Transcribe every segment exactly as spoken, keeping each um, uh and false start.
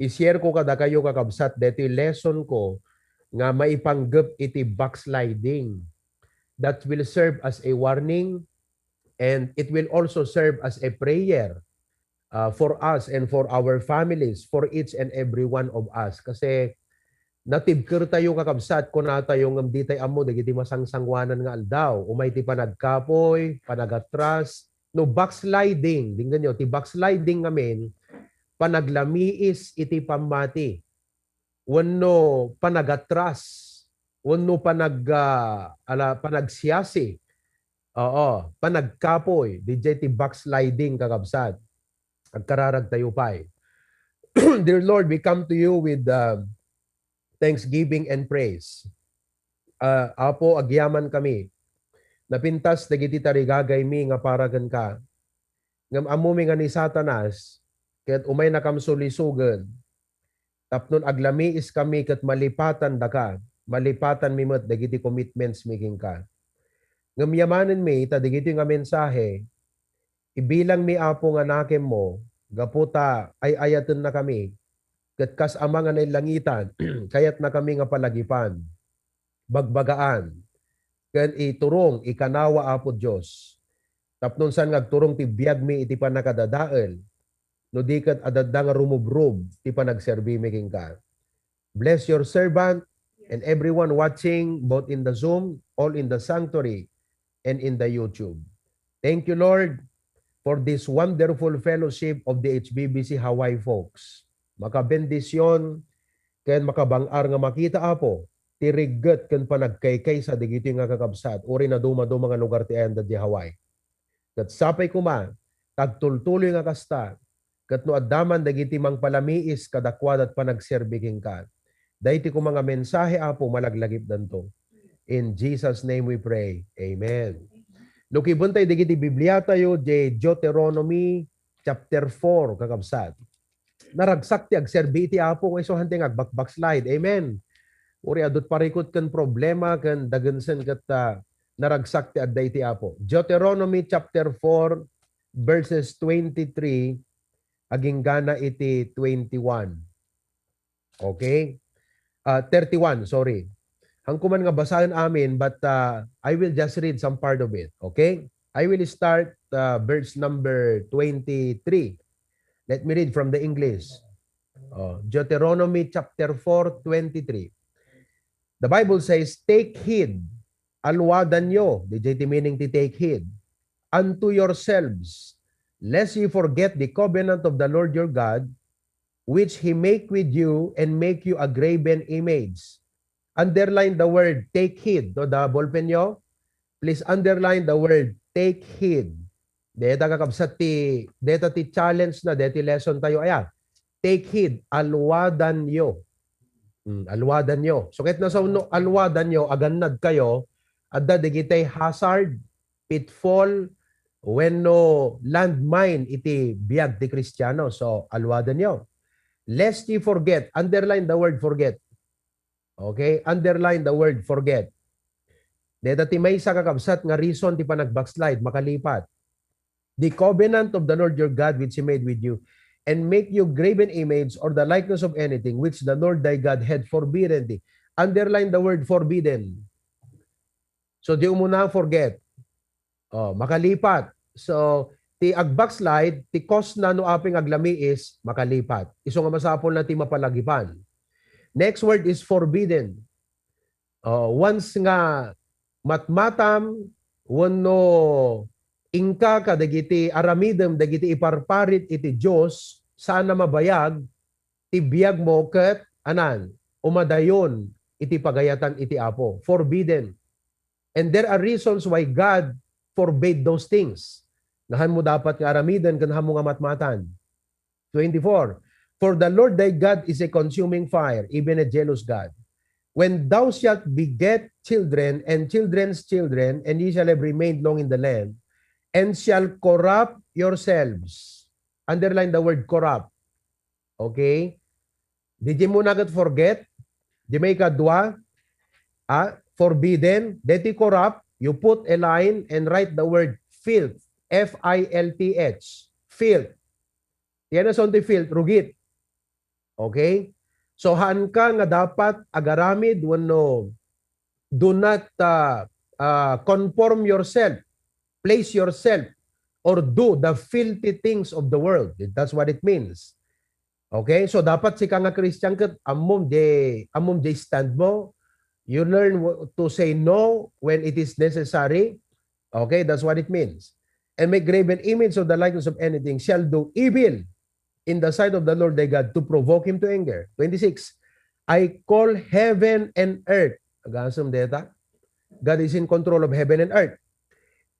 I-share ko kadakayo, kakabsat, detoy lesson ko nga maipanggep iti backsliding. That will serve as a warning, and it will also serve as a prayer, uh, for us and for our families, for each and every one of us. Kasi natibkertayo, kakabsat, kunatayo ngem ditay ammo dagiti masangsanguanan nga aldaw. Umay ti panagkapoy, panagatras, no backsliding, denggenyo, ti backsliding ngamin, panaglamiis iti pammati, wenno panagatras, wenno panag-, ah, ala, panagsiasi, oo, panagkapoy, didiay ti backsliding, kakabsat. Agkararagtayo pay. Dear Lord, we come to you with, uh, thanksgiving and praise. Ah, Apo, agyaman kami. Napintas dagiti tarigagaymi nga para kenka. Ngem ammomi nga ni Satanas, ket umaynakam sulisogen, tapno aglamiiskami ket malipatandaka, malipatanmi met dagiti commitmentsmi kenka. Ngem yamanenmi ta dagitoy nga mensahe, ibilangmi, Apo, nga nakemmo, gapu ta ay-ayatennakami, ket kas Ama nga nailangitan, kayatnakami nga palagipan, bagbagaan, ken iturong, ikanawa, Apo Dios, tapno saan nga agturong ti biagmi iti pannakadadael, no di ket adda nga rumubrob ti panagserbimi kenka. Bless your servant and everyone watching, both in the Zoom, all in the sanctuary, and in the YouTube. Thank you, Lord, for this wonderful fellowship of the H B B C Hawaii folks. Makabendisyon ken makabang-ar nga makita, Apo, ti rigget ken panagkaykaysa dagitoy nga kakabsat, uray no dumaduma nga lugar ti ayanda di Hawaii. Ket sapay koma, ta agtultuloy nga kasta, ket no adda man dagiti mangpalamiis kadakuada ti panagserbi kenka, daytoy koma nga mensahe, Apo, malaglagipdanto. In Jesus' name we pray. Amen. No kibentayo dagiti Bibliatayo, di Deuteronomy chapter four, kakabsat. Naragsak ti agserbi iti Apo, nga isu hanteng agbakbakslide. Amen. Uray adut parikut ken problema ken dagensen ket, ah, naragsak ti adda iti Apo. Deuteronomy chapter four, verses twenty-three aginggana iti twenty-one. Okay? Ah, thirty-one, sorry. Hanko man nga basaen amin, but, ah, I will just read some part of it. Okay? I will start, ah, verse number twenty-three. Let me read from the English. Oh, Deuteronomy chapter four, twenty-three. The Bible says, "Take heed, aluadanyo," diay ti meaning ti take heed, "unto yourselves, lest ye forget the covenant of the Lord your God, which he make with you, and make you a graven image." Underline the word take heed. No, da ballpenyo? Please underline the word take heed. Deta, kakabsat, ti, deta ti challenge na, deti lesson tayo. Aya, take heed, aluadanyo. Hmm, aluadanyo. So, ket no saan no aluadanyo, agannadkayo, adda dagiti hazard, pitfall, wenno landmine iti biag ti Kristiano. So, aluadanyo. Lest ye forget, underline the word forget. Okay? Underline the word forget. Deta ti maysa, kakabsat, nga reason ti panagbackslide, makalipat. "The covenant of the Lord your God which he made with you, and make you graven image or the likeness of anything which the Lord thy God had forbidden thee." Underline the word forbidden. So, di umuna forget. Oh, makalipat. So, ti agbackslide, ti cause na no apay nga aglamiis, makalipat. Isu nga masapul na ti mapalagipan. Next word is forbidden. Oh, once nga matmatam wenno inka kadagiti aramidem dagiti iparparit iti Dios, saan a mabayag ti biagmo ket anan, umadayon iti pagayatan iti Apo. Forbidden. And there are reasons why God forbade those things. Nga hanmo dapat nga aramiden ken hanmo nga matmatan. Twenty-four, "For the Lord thy God is a consuming fire, even a jealous God. When thou shalt beget children and children's children, and ye shall have remained long in the land, and shall corrupt yourselves." Underline the word corrupt. Okay? Did you muna get forget? Di may kadwa? Ah, forbidden. Deti corrupt, you put a line and write the word filth. F I L T H. Filth. Yan ang sonti filth, rugit. Okay? So, haan ka nga dapat agaramid wenno do not, uh, uh, conform yourself, place yourself, or do the filthy things of the world. That's what it means. Okay? So, dapat sika nga Christian ket ammom di, ammom di stand mo. You learn wh-, to say no when it is necessary. Okay? That's what it means. And make graven image of the likeness of anything shall do evil in the sight of the Lord thy God to provoke him to anger. Twenty-six, I call heaven and earth. Agasem deta. God is in control of heaven and earth.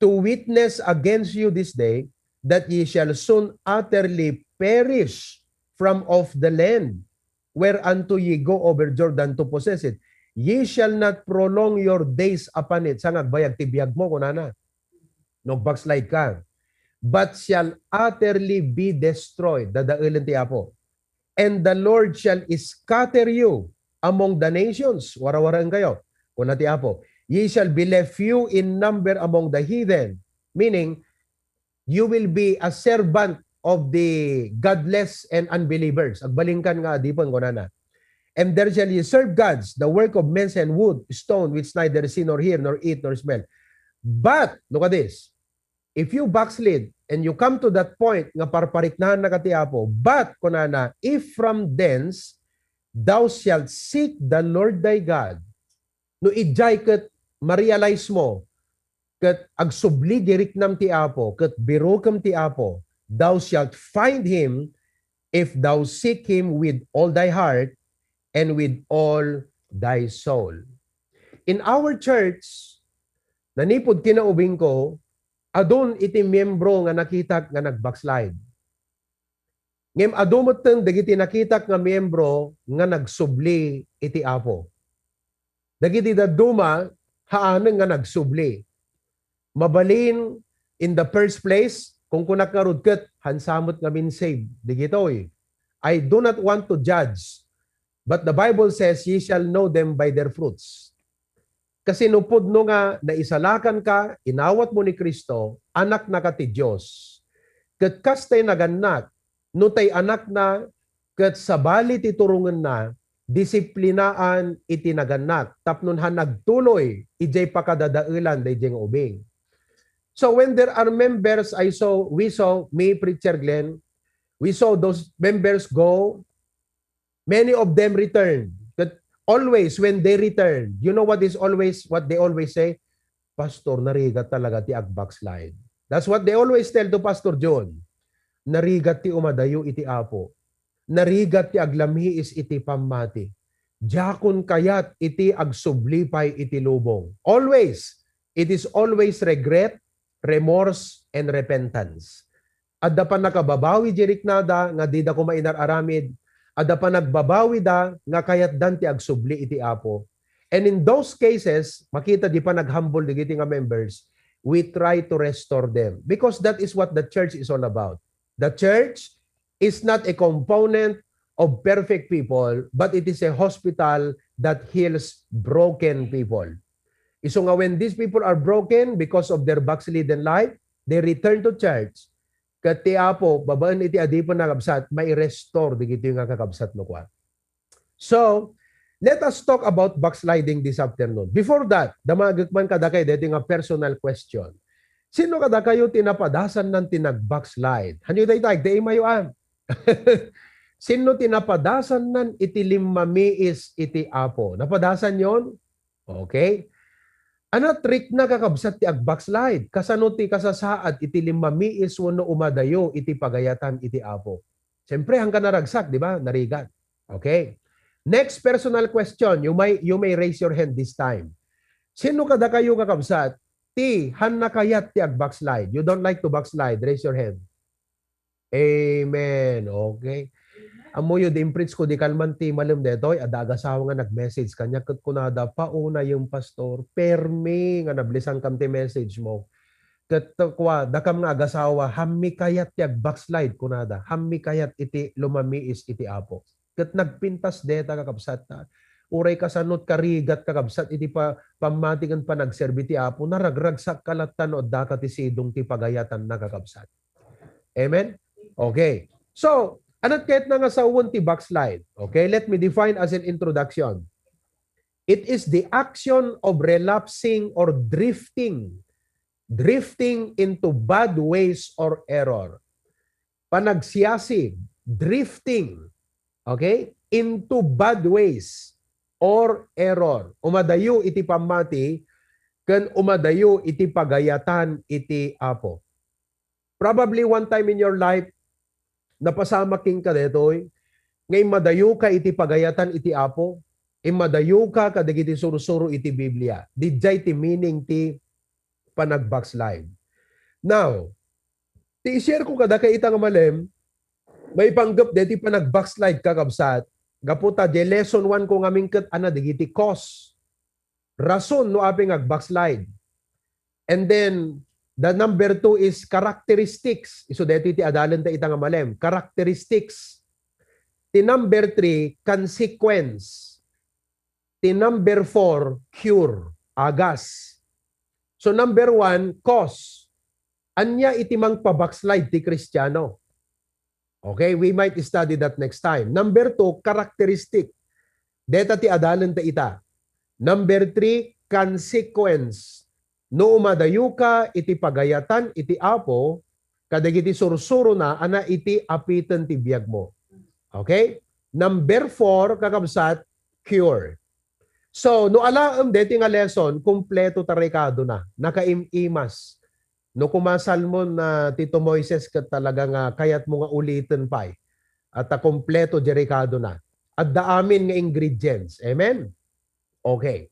To witness against you this day that ye shall soon utterly perish from off the land whereunto ye go over Jordan to possess it. Ye shall not prolong your days upon it. Saan nga agbayag ti biag mo, kunana. No, backslide ka. But shall utterly be destroyed. Dadaelen ti Apo. And the Lord shall scatter you among the nations. Warawaraen kayo. Kuna ti Apo, ye shall be left few in number among the heathen. Meaning, you will be a servant of the godless and unbelievers. Agbalin ka nga adipen, kunana. And there shall ye serve gods, the work of men's hand, wood, stone, which neither see nor hear, nor eat, nor smell. But, look at this. If you backslid and you come to that point nga parpariknaan na ka ti Apo, but, kunana, if from thence thou shalt seek the Lord thy God, no idiay ket ma-realize mo ket agsubli di riknam ti Apo, ket birukem ti Apo, thou shalt find him if thou seek him with all thy heart and with all thy soul. In our church, nanipud kinaubing ko, adun iti miyembro nga nakitak nga nag-backslide. Ngem adu metten dagiti nakitak nga miyembro nga nagsubli iti Apo. Dagiti dadduma, haanen nga nagsubli. Mabalin, in the first place, kung kunak ngarud ket, hansamet ngamin save, digitoy. I do not want to judge, but the Bible says, "Ye shall know them by their fruits." Kasi no pudno nga naisalakan ka, inawat mo ni Cristo, anak na ka ti Dios. Ket kastay nagannak, no tay anak na, ket sabali ti turongenna, disiplinaan iti nagannak, tapno han agtuloy idiay pakadadaelan daydiay nga ubing. So when there are members, I saw, we saw, me, Preacher Glenn, we saw those members go, many of them returned. But always when they return, you know what is always, what they always say? "Pastor, narigat talaga ti ag-backslide." That's what they always tell to Pastor John. "Narigat ti umadayo iti Apo. Narigat ti aglammiis iti pammati. Diakon kayat iti agsubli pay iti lubong." Always, it is always regret, remorse, and repentance. Adda pannakababawi di riknada nga dida koma inar-aramid. Adda pannagbabawida nga kayatdan ti agsubli iti Apo. And in those cases, makita di panaghambol dagiti nga members, we try to restore them. Because that is what the church is all about. The church is not a component of perfect people, but it is a hospital that heals broken people. Isu nga when these people are broken because of their backslidden life, they return to church. Ket ti Apo, babaen iti adipenna, kakabsat, mai-restore dagitoy nga kakabsat no kua. So, let us talk about backsliding this afternoon. Before that, damagek man kadakayo daytoy nga personal question. Sino kadakayo ti napadasannan ti nag-backslide? Hanyo dayta, agdaimayo, a. Sino ti napadasannan iti limmamiis iti Apo? Napadasanyon? Okay. Ania ti rikna, kakabsat, ti ag-backslide? Kasano ti kasasaad iti limmamiis wenno umadayo iti pagayatan iti Apo? Siyempre, hangka naragsak, di ba? Narigat. Okay. Next personal question. You may, you may raise your hand this time. Sino kadakayo, kakabsat, ti han nakayat ti ag-backslide? You don't like to backslide? Raise your hand. Amen. Okay. Ammoyo, di impreach ko di kalman ti malem detoy, adda agasawa nga nag-message kaniak ket kunada, "Paunayem, Pastor, permi nga nablisankam ti message mo." Ket kua, dakam nga agasawa, hammi kayat ti ag-backslide, kunada. Hammi kayat iti lumamiis iti Apo. Ket nagpintas deta, kakabsat, a. Uray kasano ti karigat, kakabsat, iti pa-, pammati ken panagserbi ti Apo, naragragsak ka latta no addaka ti sidong ti pagayatanna, kakabsat. Amen? Okay. So, Anat ket nga sawen ti backslide? Okay, let me define as an introduction. It is the action of relapsing or drifting, drifting into bad ways or error. Panagsiyasig, drifting, okay, into bad ways or error. Umadayo iti pammati ken umadayo iti pagayatan iti Apo. Probably one time in your life, napasamak kenka daytoy, nga immadayoka iti pagayatan iti Apo, immadayoka kadagiti sursuro iti Biblia. Didiay ti meaning ti panagbackslide. Now, ti i-share ko kadakayo ita nga malem, maipanggep deti panagbackslide, kakabsat, gapu ta di lesson one ko ngamin ket ana dagiti cause, rason no apay nga agbackslide. And then, the number two is characteristics. Isu deti ti adalen ta ita nga malem. Characteristics. Ti number three, consequence. Ti number four, cure. Agas. So, number one, cause. Ania iti mangpabackslide ti Kristiano? Okay, we might study that next time. Number two, characteristic. Deta ti adalen ta ita. Number three, consequence. No umadayoka iti pagayatan iti Apo, kadagiti sursurona ana iti apiten ti biagmo. Okay? Number four, kakabsat, cure. So, no alaem deti nga lesson, kumpleto ta rekadona. Nakaim-imas. No kumasalmon na ti two Moises ket talaga nga kayatmo nga uliten pay. At ta kompleto di rekadona. Adda amin nga ingredients. Amen? Okay.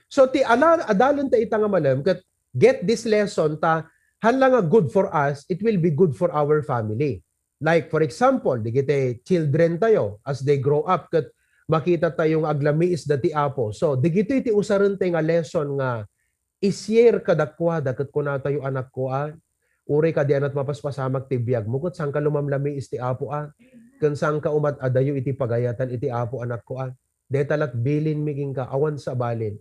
So, ti ala-, adalen ta ita nga malem, ket get this lesson ta, hala nga good for us, it will be good for our family. Like, for example, digiti children tayo, as they grow up, ket makita tayo nga aglamiis da ti Apo. So, digitoy ti usaren tayo nga lesson nga i-share kadakuada ket kunatayo, "Anakko, a, uray kadi anat mapaspasamak ti biagmo ket saanka lumamlamiis ti Apo, a, ken saanka umat-adayo iti pagayatan iti Apo, anakko, a. Deta lat bilinmi kenka, awan sa balin.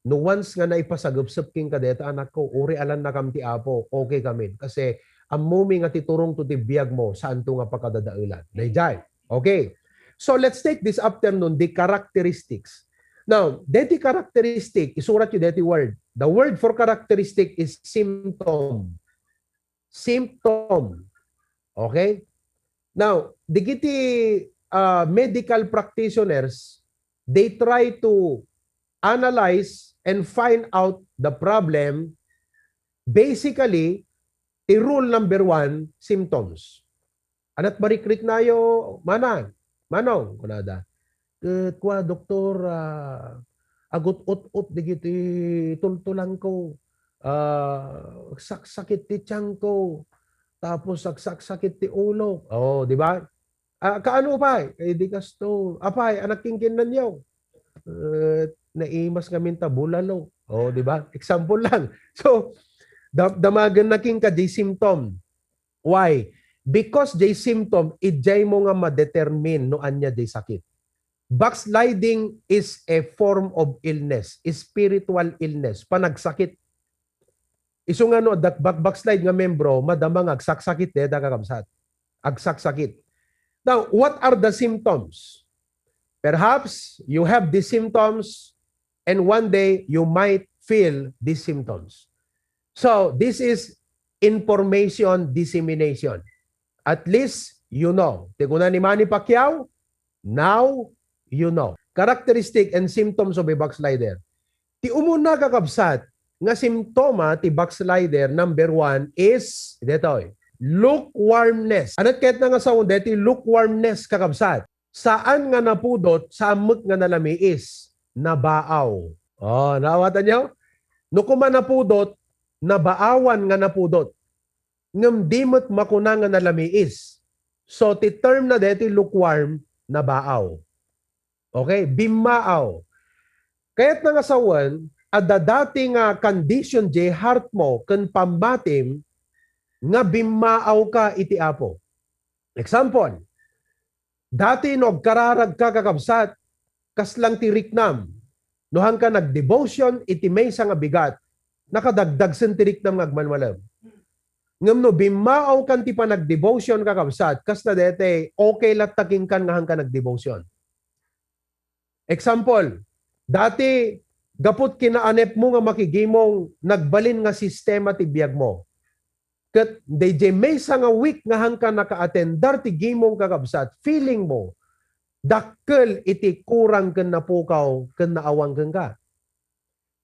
No once nga naipasagepsep kenka deta, anakko, uray alannakam ti Apo, okay kamin. Kasi ammomi nga ti turongto ti biagmo, saanto nga pakadadaelan." Daydiay. Okay. So let's take this afternoon, the characteristics. Now, deti characteristic, isuratyo deti word. The word for characteristic is symptom. Symptom. Okay? Now, digiti, ah, medical practitioners, they try to analyze and find out the problem. Basically, ti rule number one, symptoms. Anat marikriknayo, "Manang, Manong," kunada. "Ket kua, doktor, ah, agut-ut-ot digiti tultulangko. Ah, saksakit ti tiyanko, tapos saksakit ti ulo." Oh, di ba? "Ah, kaano pay?" "Eh, di kasto." "Apay, anak kinkinnanyo?" "Eh, naimas ngamin ta bulalo." Oh, di ba? Example lang. So, da-, damagenna kenka di symptom. Why? Because jay symptom, idiaymo nga ma-determine no ania jay sakit. Backsliding is a form of illness, spiritual illness, panagsakit. Isu nga no adda bak-, backslide nga membro, madama nga agsaksakit dayta, kakabsat. Agsaksakit. Now, what are the symptoms? Perhaps you have the symptoms and one day you might feel these symptoms. So, this is information dissemination. At least, you know. Ti kuna ni Manny Pacquiao, "Now, you know." Characteristic and symptoms of a backslider. Ti umuna, kakabsat, nga simptoma ti backslider, number one, is, detoy, lukewarmness. Anat ket nga sawen deti lukewarmness, kakabsat? Saan nga napudot, saan met nga nalamiis, nabaaw. Oh, naawatanyo? No kuma napudot, nabaawan nga napudot. Ngem di met makuna nga nalamiis. So, ti term na deti lukewarm, nabaaw. Okay? Bimmaaw. Kayatna nga sawen, adda dati nga condition jay heart mo ken pammatim nga bimmaaw ka iti Apo. Example, dati no agkararag ka, kakabsat, kaslang ti riknam. No haanka nagdevotion iti maysa nga bigat, nakadagdagsen ti riknam nga agmalmalem. Ngem no bimmaawkan ti panagdevotion, kakabsat, kasla daytoy, okay latta kenka nga haanka nagdevotion. Example, dati, gapu ti kinaanepmo nga makigimong, nagbalin nga sistema ti biagmo. Ket daydiay maysa nga week nga haanka naka-attendar ti gimong, kakabsat, feeling mo, dakkel iti kurang ken napukaw ken naawang kenka.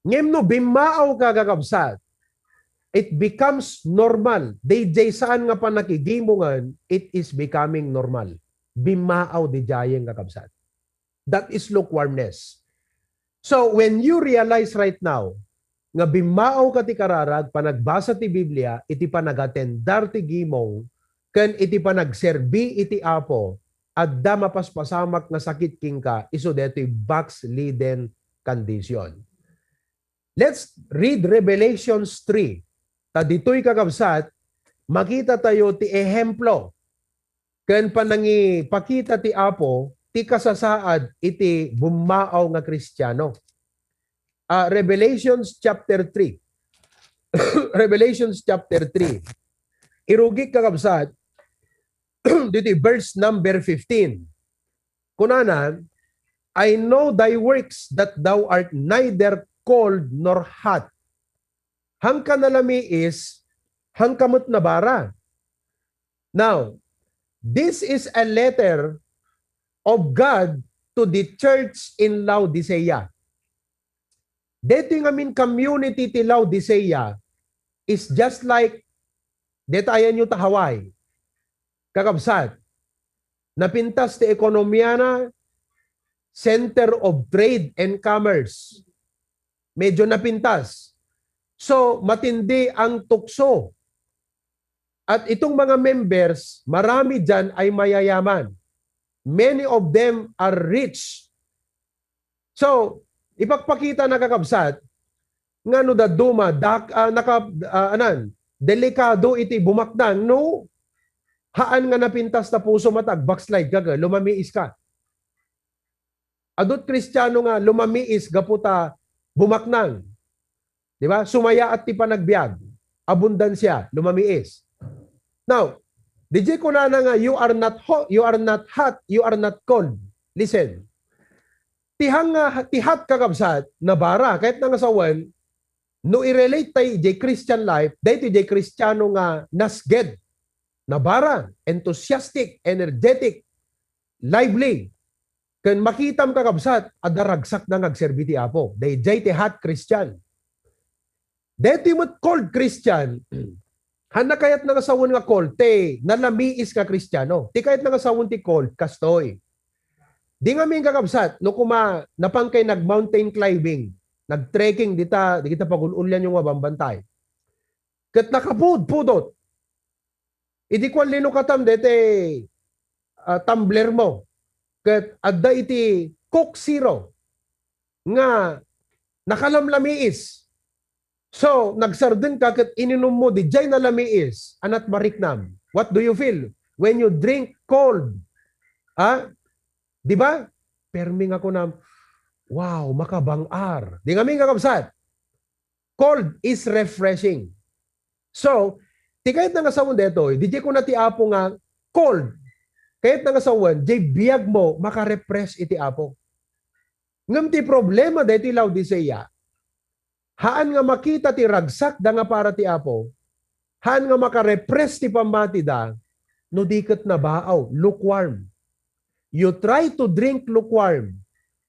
Ngem no bimmaawka, kakabsat, it becomes normal. Daydiay saan nga panakigimongen, it is becoming normal. Bimmaaw daydiayen, kakabsat. That is lukewarmness. So, when you realize right now nga bimmaawka ti kararag, panagbasa ti Biblia, iti panag-attendar ti gimong, ken iti panagserbi iti Apo, adda mapaspasamak nga sakit kenka, isu daytoy backslidden condition. Let's read Revelations three. Ta ditoy, kakabsat, makita tayo ti ehemplo ken panangipakita ti Apo ti kasasaad iti bummaaw nga Kristiano. Ah, Revelations chapter three. Revelations chapter three. Irugik, kakabsat, ditoy verse number fifteen. Kunana, "I know thy works, that thou art neither cold nor hot." Haanka nalamiis, haanka met nabara. Now, this is a letter of God to the church in Laodicea. Daytoy ngamin community ti Laodicea is just like deta ayanyo ta Hawaii. Kakabsat, napintas ti ekonomiana, center of trade and commerce. Medyo napintas. So, matindi ang tukso. At itong mga members, marami diyan ay mayayaman. Many of them are rich. So, ipakpakita na, kakabsat, nga no dadduma, dak-, ah, naka-, ah, anan, delikado iti bumaknang, no? Haan nga napintas ta puso, mata, ag-backslide ka, ka, lumamiis ka. Adut Kristiano nga lumamiis gapu ta bumaknang. Di ba? Sumayaat ti panagbiag. Abundansia, lumamiis. Now, D J kunana nga, "You are not hot, you are not hot, you are not cold." Listen. Ti hang nga, ti hot, kakabsat, nabara, kahit na nga sawen, no i-relate tayo ijay Christian life, dahil ijay Kristiano nga nasged, nabara, enthusiastic, energetic, lively. Ken makitam, kakabsat, adda ragsakna nga agserbi ti Apo. Daydiay ti hot Christian. Daytoy met cold Christian, hanna kayatna nga sawen nga cold, ti nalamiis nga Kristiano. Ti kayatna nga sawen ti cold, kastoy. Di ngamin, kakabsat, no kuma, napankay nag-mountain climbing, nag-trekking, dita, di kita pagul-ulyan yung mabambantay. Ket nakapudpudot. Idi kuan, linukatam dete, ah, tumbler mo. Ket adda iti Coke Zero nga nakalamlamiis. So, nagsardeng ka ket ininum mo, dijay nalamiis, anat mariknam. What do you feel when you drink cold? Ha? Di ba? Permi nga kunam, "Wow, makabang-ar." Di ngamin, kakabsat. Cold is refreshing. So, ti kayatna nga sawen detoy, dijay kuna ti Apo nga cold. Kayatna nga sawen, jay biag mo, maka-refresh iti Apo. Ngem ti problema daytoy Laodicea, haan nga makita ti ragsakda nga para ti Apo, haan nga maka-refresh ti pammatida, no di ket nabaaw, lukewarm. You try to drink lukewarm.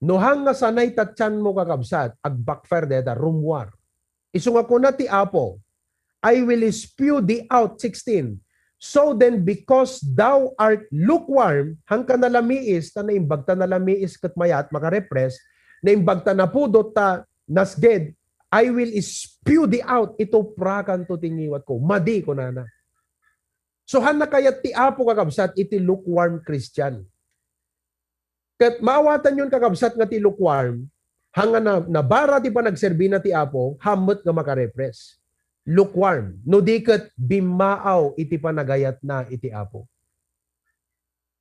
No hang nga sanay ta tianmo, kakabsat, ag-backfire deta, rummuar. Isu nga kuna ti Apo, "I will spew thee out," sixteen. So then, because thou art lukewarm, hangka nalamiis, ta naimbag ta nalamiis ket mayat, maka-refresh, naimbag ta napudot ta nasged, "I will spew thee out," ituprakanto ti ngiwatko. Madi, kunana. So, hanna kayat ti Apo, kakabsat, iti lukewarm Christian. Ket maawatanyon, kakabsat, nga ti lukewarm, hanga na, nabara ti panagserbina ti Apo, hammet nga maka-refresh. Lukewarm. No di ket bimmaaw iti panagayatna iti Apo.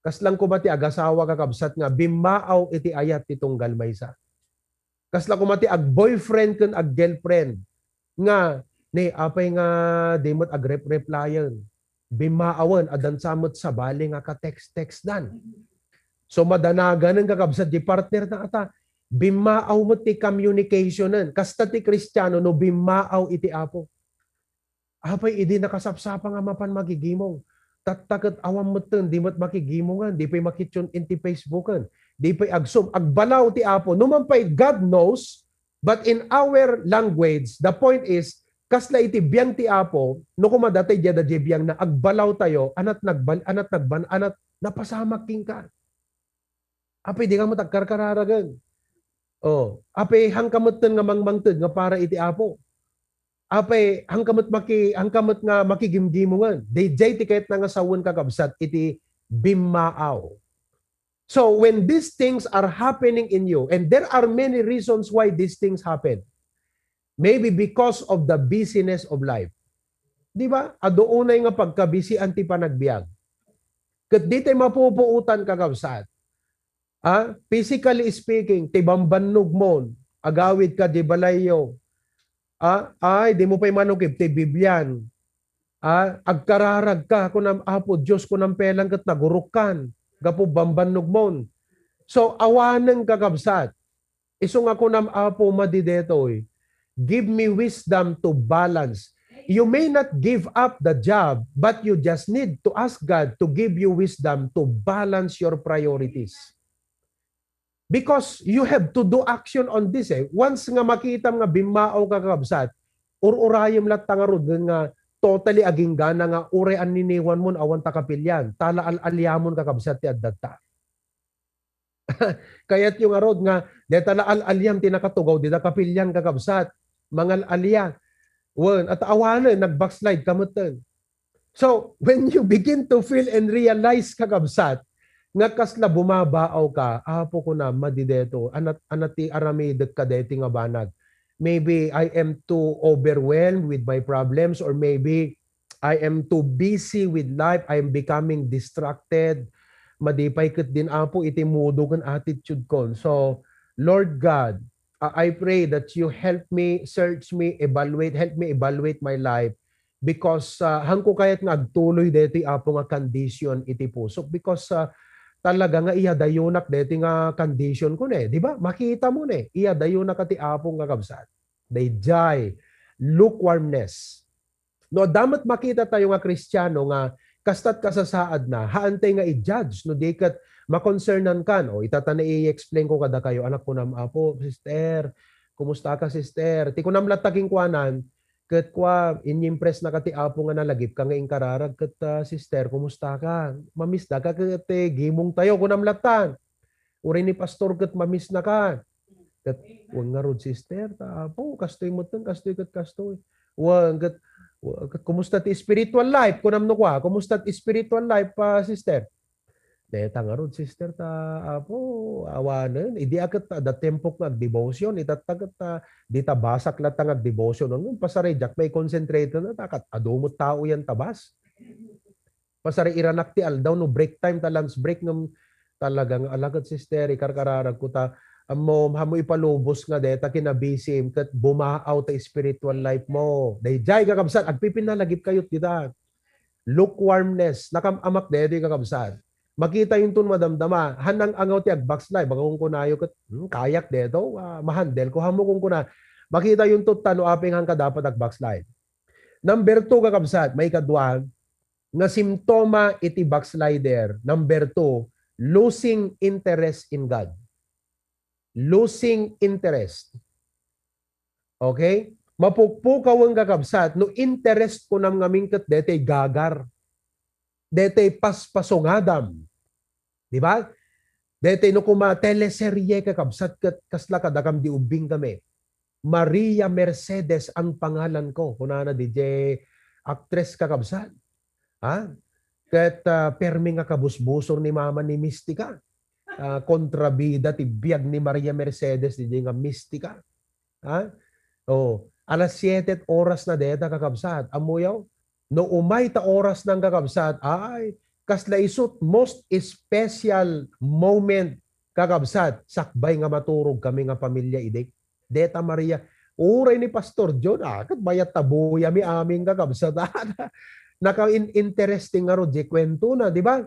Kasla koma ti agasawa, kakabsat, nga bimmaaw iti ayat ti tunggal maysa. Kasla koma ti ag-boyfriend ken ag-girlfriend nga Ni, apay nga di met agrep-replyan? Bimmaawen, addan sa met sabali nga ka-text-textdan. So, madanaganen, kakabsat, di partner na ata. Bimmaaw met ti communicationen. Kasta ti Kristiano, no bimmaaw iti Apo. Apay idi nakasapsapa nga mapan magigimong. Tatta ket awan metten, di met makigimongan, di pay makitune-in ti Facebooken, di pay ag-Zoom, agbalaw ti Apo. No man pay, God knows, but in our language, the point is, kasla iti biang ti Apo, no koma datay diada diay biangna, agbalaw tayo, anat nagbal-, anat nagban-, anat napasamak kenka. Apay di ka met agkarkararagen. Oh, apay, hangka metten nga mangmangted nga para iti Apo. Apay, hangka met maki-, hangka met nga makigimgimongen. Daydiay ti kayatna nga sawen, kakabsat, iti bimmaaw. So, when these things are happening in you, and there are many reasons why these things happen. Maybe because of the busyness of life. Di ba? Adu unay nga pagkabisian ti panagbiag. Ket di tay mapupuotan, kakabsat. Ah, physically speaking, ti bambannog mon, agawid ka di balayyo. Ah, ay, di mo pay manukib ti Biblian. Ah, agkararag ka, kunam, Apo Dios, kunam pelang ket nagurokkan gapu bambannog mon. So, awanen, kakabsat. Isu nga kunam, Apo, madi detoy, give me wisdom to balance. You may not give up the job, but you just need to ask God to give you wisdom to balance your priorities. Because you have to do action on this, eh. Once nga makitam nga bimmaaw ka, kakabsat, ur-urayem latta ngarud nga totally aginggana nga uray anniniwan mon awan ta kapilian, ta la al-aliamon, kakabsat, ti addatta. Kayatyo ngarud nga, deta la al-aliam ti nakatugaw, dita kapilian, kakabsat. Mangal-alia. Wen, at awanen, nag-backslide ka metten. So, when you begin to feel and realize, kakabsat, nga kasla bumabaaw ka, Apo, kunam, madi deto, anat, anat ti aramidek kadeti nga banag. Maybe I am too overwhelmed with my problems, or maybe I am too busy with life, I am becoming distracted. Madi pay ket din, Apo, iti modo ken attitude kon. So, Lord God, uh, I pray that you help me, search me, evaluate, help me evaluate my life, because, uh, hanko kayat nga agtuloy deti, Apo, nga condition iti puso, because, uh, talaga nga iyadayonak deti nga condition ko ne, di ba? Makita mo ne, iyadayonak ti Apo nga, kabsat. Daydiay, lukewarmness. No, adda met makita tayo nga Kristiano nga kastat kasasaad na, haantay nga i-judge no di ket makonsernan kan. O, itata na i-explain ko kadakayo, anak, kunam, Apo, sister, kumusta ka, sister? Ti kunam latta kenkuanan, ket kua, inyimpress na ka ti Apo nga nalagip ka nga inkararag ket, ah, sister, kumusta ka? Mamisda ka ket, eh, gimong tayo, kunam latta. Uray ni pastor ket mamisna ka. Ket, wen ngarud, sister, ta, Apo, kastoy metten, kastoy ket kastoy. Wen, ket, ket kumusta ti spiritual life? Kunam no kua, kumusta ti spiritual life, pa, sister? Deta ngarud, sister, ta, Apo, awanen. Idi a ket adda tiempok nga agdevotion, itatta ket, ah, dita basak latta nga agdevotion. Ngem, pasar diak maikonsentrate na, ta ket adu met tao yan tabas. Pasar iranak ti aldaw no break time ta lunch break ngem talaga nga ala ket, sister, ikarkararag ko ta ammo, ammo ipalubos nga deta kinabisim ket bumaaw ta spiritual life mo. Daydiay, kakabsat, agpipinalagip kayot dita. Lukewarmness, nakam-amak daytoy, kakabsat. Makita yun ton madamdama, han nang-angaw ti ag-backslide, baga kunkunayo ket, "Hmm, kayak deto, ah, mahandle ko." Hammo kunkuna, makita yun to ta no apay nga dapat ag-backslide. Number two, kakabsat, maikadua, nga simptoma iti backslider. Number two, losing interest in God. Losing interest. Okay? Mapukpukawen, kakabsat, no interest ko nam ngamin ket detay gagar. Detay paspasungadam. Di ba? Detay no kuma teleserye, kakabsat, ket kasla kadakam di ubbing kami. Maria Mercedes ang pangalan ko. Kunana diay actress, kakabsat. Ha? Ket, ah, permi nga kabusbusor ni mama ni Mistika. Ah, kontrabida ti biag ni Maria Mercedes diay nga Mistika. Ha? Oh, alas siete oras na deta, kakabsat. Ammoyo? No umay ta oras nang, kakabsat, ay, kasla isut most special moment, kakabsat, sakbay nga maturog kami nga pamilya idi. Deta Maria, Uray ni Pastor John, ah, ket mayat ta buyami amin, kakabsat. Naka-in-, interesting ngarud diay kuentona, di ba?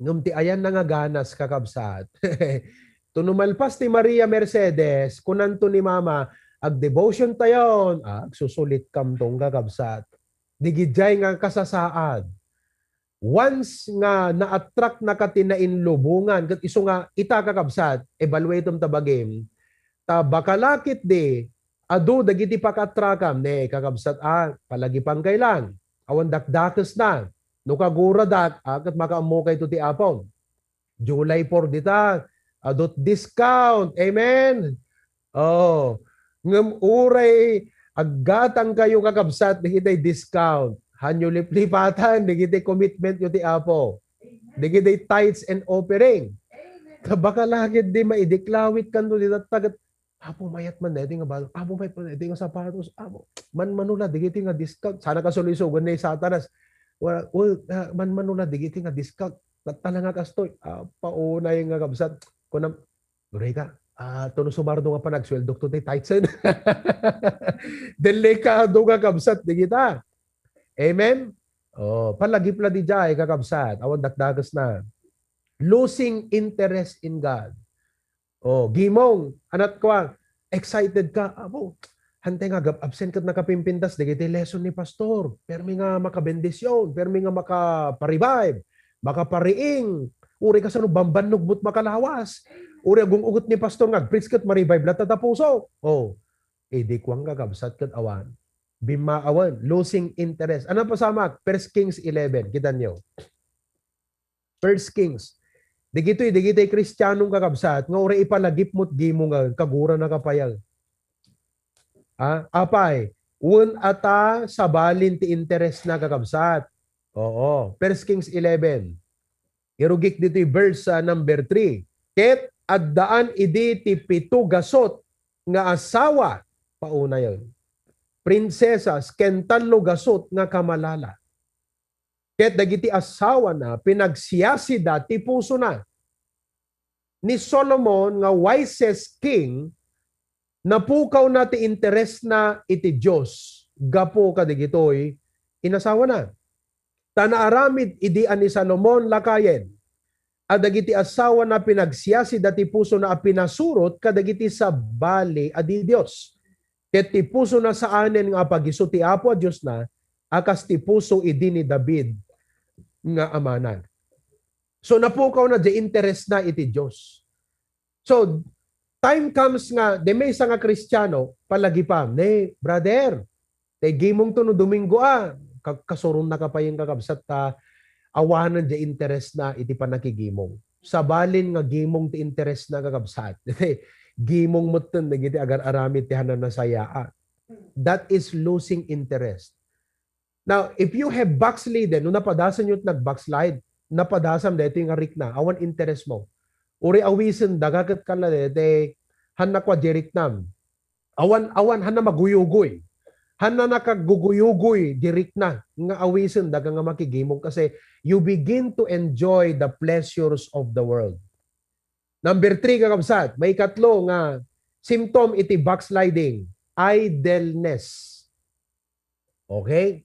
Ngem ti ayanna nga ganas, kakabsat. To no malpas ti Maria Mercedes, kunanto ni Mama, "Ag-devotion tayon." Ah, agsusulitkam ton, kakabsat. Digidiay nga kasasaad. Once nga na-attract na ka ti nainlubongan, ket isu nga ita, kakabsat, evaluatem ta bagim, ta bakala ketdi, adu dagiti paka-attract-am, ne, kakabsat, ah, palagipan kay lang. Awan dakdakes na. No kaguradak, ah, ket makaammokayto ti Apo. July four dita, adut discount. Amen? Oh, ngem uray aggatangkayo, kakabsat, dagiti discount. Hanyo liplipatan dagiti commitment yo ti Apo. Dagiti tithes and offering. Ta bakala ketdi maidiklawit kanto ti tatta ket, "Apo, mayat man daytoy nga balo. Apo, mayat man daytoy nga sapatos. Apo, manmano la dagiti nga discount." Sana kasulsugan ni Satanas. Well, well, ah, manmano la dagiti nga discount. Tatta la nga kastoy. Ah, paunay nga kabsat. Kunam, "Uray ka, ah, to no sumardo nga panagsueldok to ti tithes." Delikado nga kabsat, dagita. Amen? Oh, palagip la didiay, kakabsat. Awan dakdakes na. Losing interest in God. Oh, gimong, anat kua, excited ka. Apo, hantay nga agab-absent ket nakapimpintas dagiti lesson ni pastor. Permi nga makabendision, permi nga makapa-revive, makapariing. Uray kasano bambannog met makalawas. Uray agung-ugot ni pastor nga agpreach ket ma-revive latta ta puso. Oh, idi kuan, kakabsat, ket awan. Bimmaawen, losing interest. Ano pasamak? First Kings eleven, kitanyo. First Kings. Dagitoy, dagitoy Kristiano, kakabsat, nga uray ipalagip met gimong nga kagura na kapayan. Ah, apay, wen ata sabalin ti interes na, kakabsat. Oo, First Kings eleven. Irugik ditoy verse, ah, number three. Ket addaan idi ti pito gasut nga asawa, paunayen, prinsesas, ken tallo gasut nga kamalala. Ket dagiti asawana, pinagsiyasida ti pusona. Ni Solomon nga wisest king, napukawna ti interesna iti Dios gapu kadagitoy inasawana. Ta naaramid idi a ni Salomon lakayen a dagiti asawana pinagsiyasida ti pusona a pinasurot kadagiti sabali a didios. Ket ti pusona saanen nga apagisu ti Apo a Diosna a kas ti puso idi ni David nga amana. So, napukawna diay interesna iti Dios. So, time comes nga, di maysa nga Kristiano, palagipam, "Ne, brother, tay gimong to no Domingo, ah." Ka-, kasuronna kapayen, kakabsat, ta awanen diay interesna iti pannakigimong. Sabalin nga gimong ti interesna, kakabsat. Gimong metten dagiti agar-aramid ti hananasayaat. That is losing interest. Now, if you have backslidden, no napadasan yo ti nag-backslide, napadasam daytoy nga rikna, awan interes mo. Uray awisen da, gaket kala daytoy, han nakua di riknam. Awan, awan, han na maguyugoy. Han na nakaguguyugoy di rikna, nga awisen da nga makigimong kasi you begin to enjoy the pleasures of the world. Number three, kakabsat, maikatlo nga symptom iti backsliding, idleness. Okay?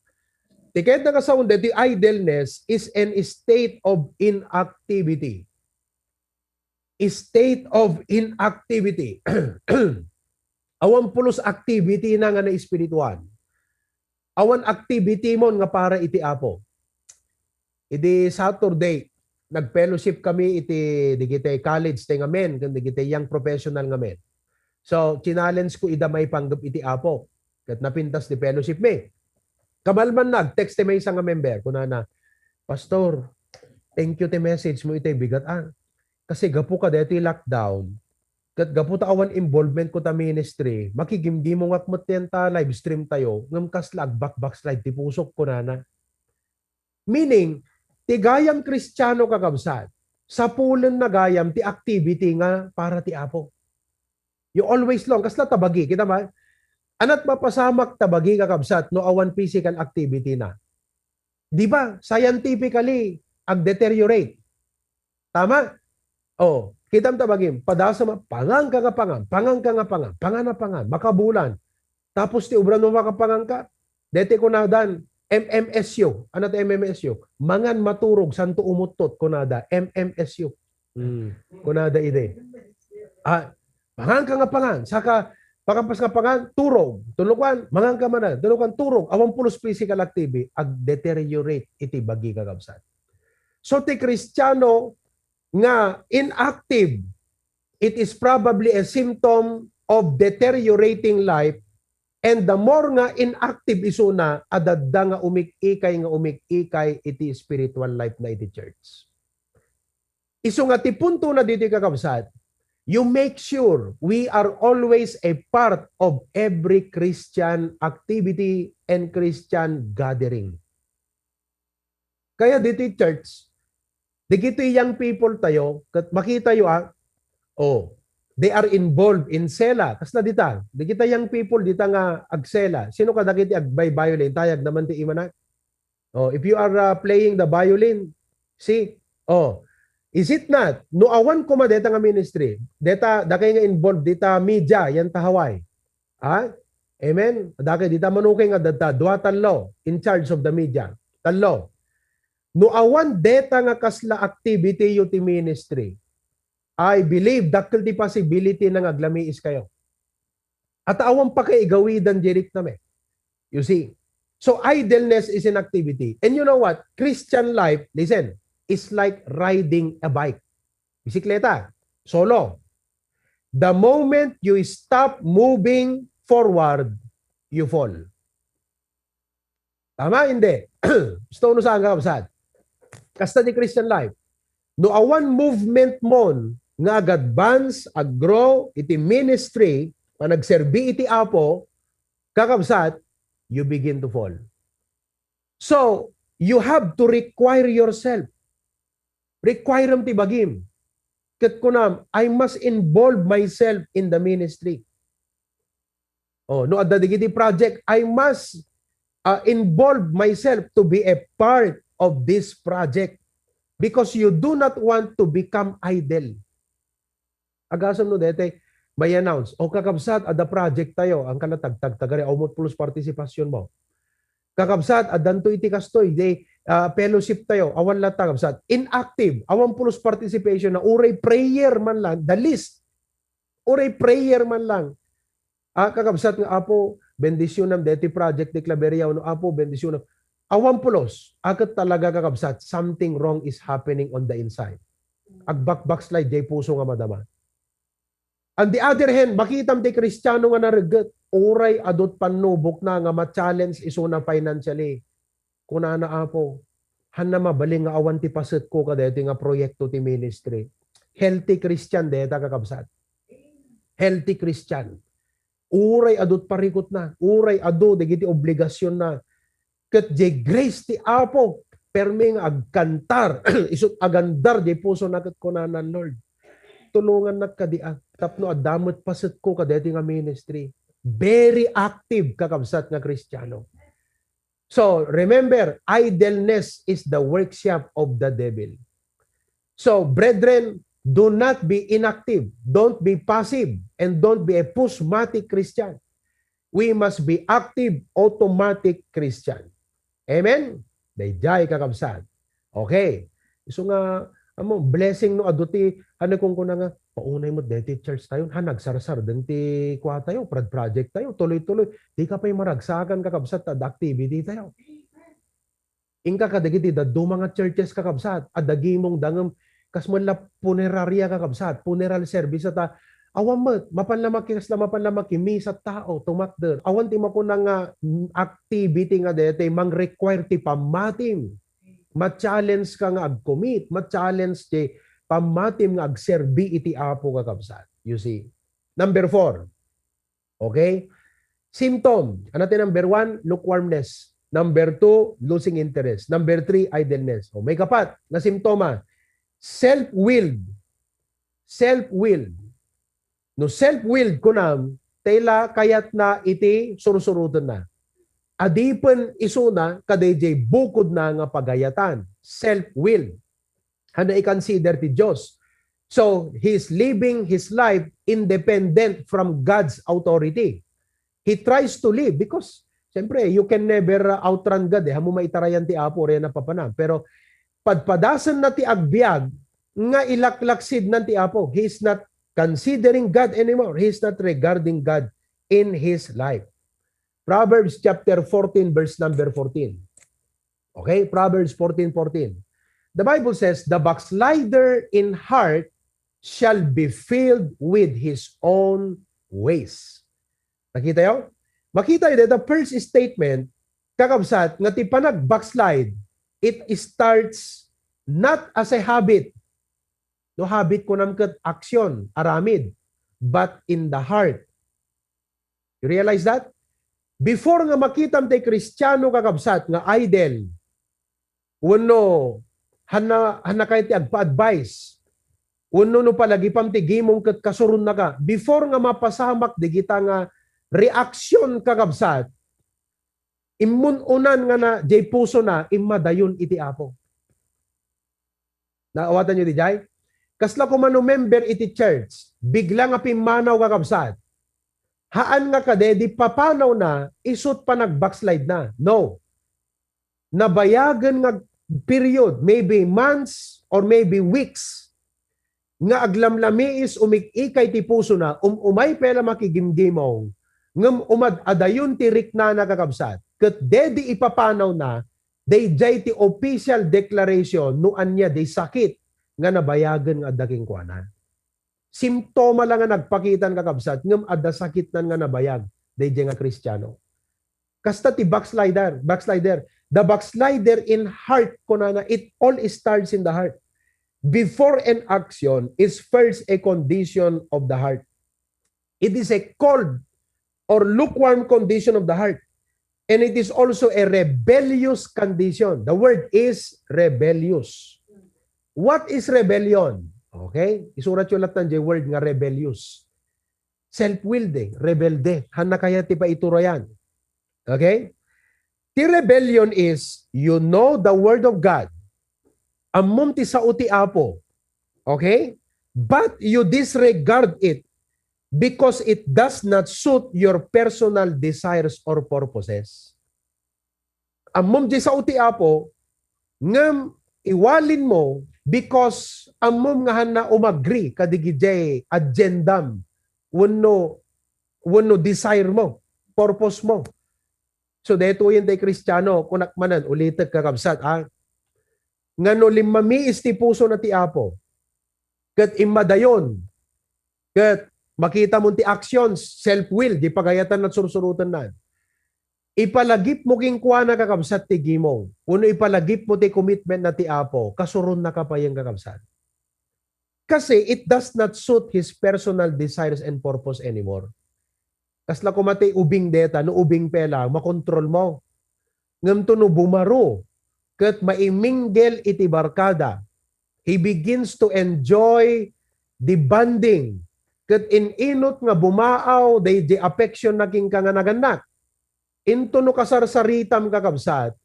Ti kayat nga sawen daytoy idleness is an state of inactivity. State of inactivity. Awan pulos activity na nga naespirituan. Awan activity mon nga para iti Apo. Idi Saturday, nag-fellowship kami iti dagiti college ti ngamin, ken dagiti young professional ngamin. So, challenge ko ida maipanggep iti Apo. Ket napintas ti fellowship mi. Kamalman, nag-text ti maysa nga member, kunana, "Pastor, thank you ti message mo iti bigat, ah. Kasi gapu kadaytoy lockdown, ket gapu ta awan involvement ko ta ministry, makigimgimongak met ta live stream tayo, ngem kasla agbakbakslide ti pusok," kunana. Meaning, ti gayam Kristiano, kakabsat, sapulen na gayam ti activity nga para ti Apo. You always long, kasla tabagi, kita ba? Anat mapasamak tabagi, kakabsat, no awan physical activity na. Di ba? Scientifically, ag-deteriorate. Tama? Oh, kitam ta bagim, padasam a, pangan ka nga pangan, pangan ka nga pangan, pangan a pangan, makabulan. Tapos ti ubra no makapanganka, deti kunadan, M M S U. Ano ti M M S U? Mangan maturog, santo umuttot, kunada. M M S U. Hmm. Kunada idi. Ah, pangan ka nga pangan. Saka, pakapas nga pangan, turog. Tulukan, mangan ka manen. Tulukan, turog. Awan pulos physical activity. Ag-deteriorate iti bagi, kakabsat. So, ti Kristiano nga inactive, it is probably a symptom of deteriorating life. And the more nga inactive isuna, adda nga umik-ikay nga umik-ikay iti spiritual life na iti church. Isu nga ti punto na ditoy, kakabsat, you make sure we are always a part of every Christian activity and Christian gathering. Kaya ditoy church, dagiti young people tayo, ket makita yo, ah, oh, they are involved in sela. Kasla dita, dagiti young people dita nga agsela. Sino kadagiti agbay-violin? Tayag naman ti imana. Oh, if you are, uh, playing the violin, see? Oh, is it not? No awan koma deta nga ministry, deta, dakay nga involved dita media, yan ta Hawaii. Ha? Amen? Dakay dita manukay nga data, dua, tallo, in charge of the media. Tallo. No awan deta nga kasla activity yo ti ministry, I believe, dakkel ti possibility na nga aglamiis kayo. At awan pa kay igawidan di riknam eh. You see? So idleness is inactivity. And you know what? Christian life, listen, is like riding a bike. Bisikleta. Solo. The moment you stop moving forward, you fall. Tama? Hindi. Gusto no saan, kakabsat? Kasta di Christian life. No awan movement mon nga ag-advance, ag-grow iti ministry, panagserbi iti Apo, kakabsat, you begin to fall. So, you have to require yourself. Requirem ti bagim. Ket kunam, I must involve myself in the ministry. Oh, no adda dagiti project, I must, uh, involve myself to be a part of this project because you do not want to become idle. Agasem no daytoy may announce, "O, kakabsat, adda project tayo." Ang kalatagtag tagari, awan pulos participation mo. "Kakabsat, addanto iti kastoy, di, ah, fellowship tayo." Awan latta, kabsat. Inactive, awan pulos participation na. Uray prayer man lang, the least. Uray prayer man lang. Ah, kakabsat nga, "Apo, bendisyonam deti project di Claveria," no, "Apo, bendisyonam." Awan pulos. Aket talaga, kakabsat, something wrong is happening on the inside. Agbakbakslide jay puso nga madama. On the other hand, makitam ti Kristiano nga naregget, uray adut pannubokna nga ma-challenge isuna financially. Kunana, "Apo, hanna mabalin nga awan ti pasetko kadaytoy nga proyekto ti ministry." Healthy Christian dayta, kakabsat. Healthy Christian. Uray adut parikutna, uray adu dagiti obligasionna. Ket jay grace ti Apo, permi nga agkantar, isut agandar jay pusona ket kunana, "Lord, tulongannak kadi a, tapno adda met pasetko kadaytoy nga ministry." Very active, kakabsat nga Kristiano. So, remember, idleness is the workshop of the devil. So, brethren, do not be inactive, don't be passive, and don't be a pusmatic Christian. We must be active, automatic Christian. Amen? Dayjay, kakabsat. Okay. Isu nga, amo, blessing no adu ti, ano kung kuna nga, "Paunay mo deti church tayo, ha, nagsarsar din ti kua tayo, prod-, project tayo, tuloy-tuloy." Di ka pay maragsakan, kakabsat, ta activity tayo. Inka kadagiti dadduma nga churches, kakabsat, a dagimong dangem, kas met la punerarya, kakabsat, funeral service ta, awan met, mapan la maki-, kasla mapan la makimisa tao, tumakder. Awan ti makuna nga, mm, activity nga daytoy mang-require ti pammatim. Ma-challenge ka nga ag-commit, ma-challenge ti pammatim nga agserbi iti Apo, kakabsat. You see? Number four. Okay? Symptom. Ano ti number one? Lukewarmness. Number two, losing interest. Number three, idleness. O, may kapat nga simptoma. Self-willed. Self-willed. No self-willed kunam, tela kayatna iti sursurutenna. Adipen isuna kadayjay bukodna nga pagayatan. Self-willed. Hanna i-consider ti Dios. So, he's living his life independent from God's authority. He tries to live because, siyempre, you can never uh, outrun God eh. Haan mo maitarayan ti Apo, uray napapanan. Pero padpadasenna ti agbiag nga ilaklaksidnan ti Apo. He is not considering God anymore. He is not regarding God in his life. Proverbs chapter fourteen, verse number fourteen. Okay? Proverbs fourteen fourteen. The Bible says, "The backslider in heart shall be filled with his own ways." Nakita yo? Makita yo, the first statement, kakabsat, nga ti panag-backslide, it starts not as a habit. No habit ko nam ket action, aramid, but in the heart. You realize that? Before nga makitam ti Kristiano, kakabsat, nga idle, wenno hanna, hanna kay ti agpa-advise, wenno no palagipam ti gimong ket kasuronnaka, before nga mapasamak digita nga reaksyon, kakabsat, immun-unan nga na, jay puso na, immadayon iti Apo. Naawatan yo di jay? Kasla koma no member iti church, bigla nga pimmanaw, kakabsat. Haan nga kadi di papanaw na, isut panag-backslide na. No. Nabayagen nga period, maybe months or maybe weeks, nga aglamlamiis, umik-ikay ti pusona, um-umay pay la makigimgimong, ngem umad-adayon ti riknana, kakabsat, ket dedi ipapanaw na, dayjay ti official declaration no ania di sakit nga nabayagen nga adda kenkuana. Simptoma la nga nagpakitan, kakabsat, ngem adda sakitnan nga nabayag dayjay nga Kristiano. Kasta ti backslider, backslider. The backslider in heart, kunana, it all starts in the heart. Before an action is first a condition of the heart. It is a cold or lukewarm condition of the heart. And it is also a rebellious condition. The word is rebellious. What is rebellion? Okay? Isurat yo latta jay word nga rebellious. Self-willed eh, rebelde. Hanna kaya ti paiturayan. Okay? Ti rebellion is, you know the word of God. Ammom ti sao ti Apo. Okay? But you disregard it because it does not suit your personal desires or purposes. Ammom di sao ti Apo, ngem iwalin mo because ammom nga hanna umagree kadagiti agendam wenno, wenno desire mo, purpose mo. So, daytoyen ti Kristiano, kunak manen, ulitek, kakabsat, ha? Nga no limmamiis ti puso na ti Apo, ket immadayon, ket makita mo ti actions, self-will, di pagayatan at sursurutan na. Ipalagip mo kenkuana, kakabsat, ti gimong, wenno ipalagip mo ti commitment na ti Apo, kasuronnaka payen, kakabsat. Kasi it does not suit his personal desires and purpose anymore. Kasla koma ti ubing deta, no ubing pela, makontrol mo. Ngem to no bumaro, ket maiminggel iti barkada, he begins to enjoy the bonding. Ket in-inut nga bumaaw daydi affection na kenka nga nagannak. Into no kasarsaritam, kakabsat,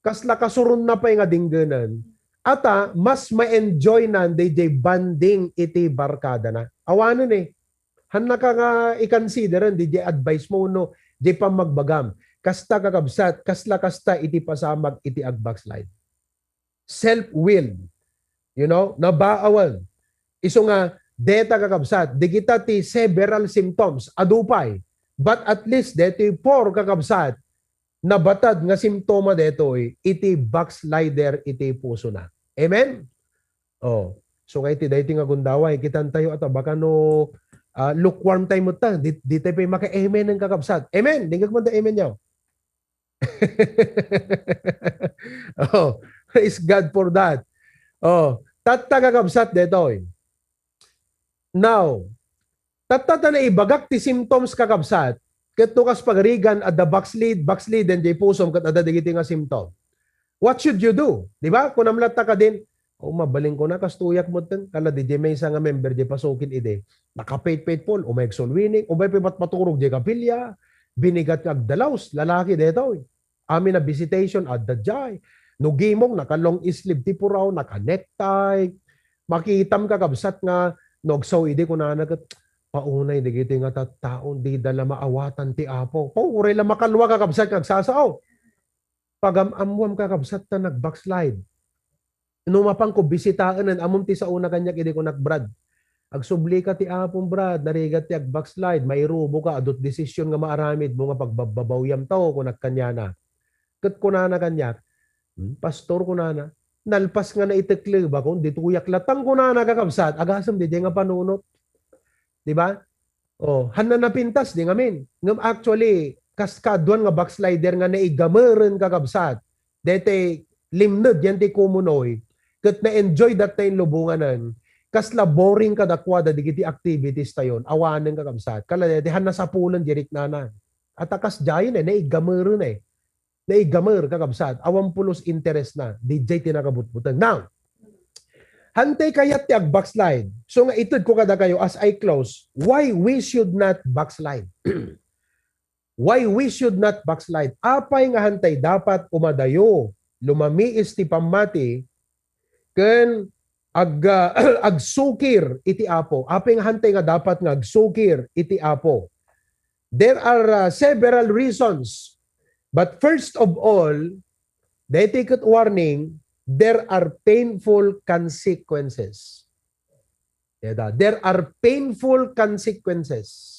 kasla kasuronna pay nga dinggenen, ata mas ma-enjoy nan daydi bonding iti barkada na. Awanen eh. Hannaka nga i-consideren daydi advice mo no di pammagbagam. Kasta, kakabsat, kasla kasta iti pasamak iti agbackslide. Self-willed. You know, nabaawan. Isu nga, deta, kakabsat, dagita ti several symptoms. Adu pay. But at least, detoy four, kakabsat, nabatad nga simptoma detoy iti backslider iti pusona. Amen? Oh. So, kay ti daytoy nga gundaway, kitan tayo ata, baka no, ah, lukewarm tayo mo ta, di, di tayo pay maka-amen ng kakabsat. Amen? Dingag mo da amen niyo. Oh, praise God for that. Oh, tatta, kakabsat, detoy. Now, tatta ta naibagak ti symptoms, kakabsat, ket no kas pagarigan, adda backslid, backsliden, jay pusom, ket adda dagiti nga symptom. What should you do? Di ba? Kunam latta kadin, "Oh, mabalin ko na, kastoyak mo ten." Kala di jay maysa nga member, jay pasukin idi. Naka-faith-faithful, umay agsulwining, umay pay mat-, maturog jay kapilya, binigat nga agdalaws, lalaki detoy. Amin a visitation, adda jay. No gimong, naka-long sleeve ti puraw, naka-necktie. Makitam, kakabsat, nga no agsaw idi, kunana ket, Paunay dagiti nga tattaon, dida la maawatan ti Apo. O, uray la makalua, kakabsat, nga agsasao. Pagam-ammoam, kakabsat, ta nag-backslide. No mapanko bisitaen, ammom ti saona kaniak idi kunak, "Brad, agsublika ti Apo, Brad, narigat ti ag-backslide, mairuboka, adut desisyon nga maaramidmo nga pagbabbabawiam taw," kunak kaniana. Ket kunana kaniak, "Hmm, Pastor," kunana, "nalpas nga naiteklebakon, ditoyak lattan," kunana, kakabsat, agasem didiay nga panunot. Di ba? Oh, hanna napintas, di ngamin. Ngem actually, kas kaduan nga backslider nga naigameren, kakabsat, daytay limned yan ti kumunoy, ket na-enjoy dat na inlubunganan, kasla boring kadakuada digiti activities tayon, awanen, kakabsat. Kala daytay, hanna sapulen di riknana. At a kasdiayen, eh, naigameren, eh. Naigamer, kakabsat, awan pulos interest na, didiay ti nakabutbuteng. Now, hantay kayat ti ag-backslide. So nga itedko kadakayo as I close, why we should not backslide? Why we should not backslide? Apay nga hantay dapat umadayo, lumamiis ti pammati, ken ag-, agsukir iti Apo? Apay nga hantay nga dapat nga agsukir iti Apo? There are, uh, several reasons. But first of all, daytoy ket warning, there are painful consequences. Dayta, there are painful consequences.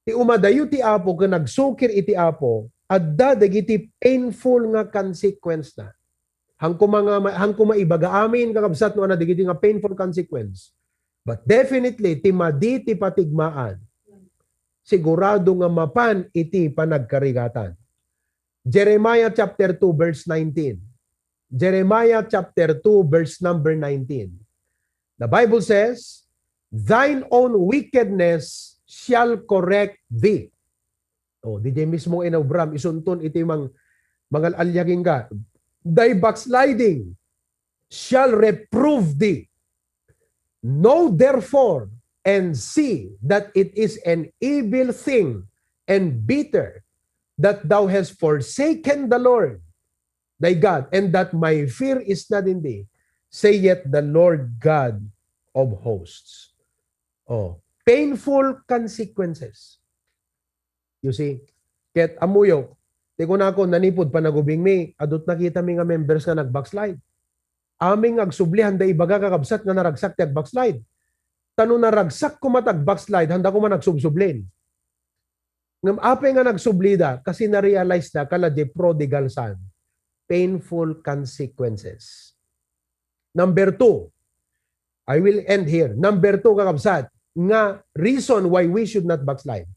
Ti umadayo ti Apo ken agsukir iti Apo, adda dagiti painful nga consequence na. Hanko nga ma-, hanko maibaga amin, kakabsat, no adda dagiti nga painful consequence. But definitely, ti madi ti patigmaan, sigurado nga mapan iti panagkarigatan. Jeremiah chapter two, verse nineteen. Jeremiah chapter two, verse number nineteen. The Bible says, "Thine own wickedness shall correct thee." Oh, didiay mismo inobram, isunton iti mang-, mangal-alyaging ka. "Thy backsliding shall reprove thee. Know therefore and see that it is an evil thing and bitter, that thou hast forsaken the Lord thy God, and that my fear is not in thee, saith the Lord God of hosts." Oh, painful consequences. You see? Ket ammoyo, ti kunako, nanipud panagubingmi, adut nakitami nga members nga nag-backslide. Amin nga agsubli, handa ibaga, kakabsat, nga naragsak ti ag-backslide. Ta no naragsak koma ti ag-backslide, handa koma nagsubsublin. Ngem apay nga nagsublida? Kasi na-realize da, kala di prodigal son, painful consequences. Number two, I will end here. Number two, kakabsat, nga reason why we should not backslide.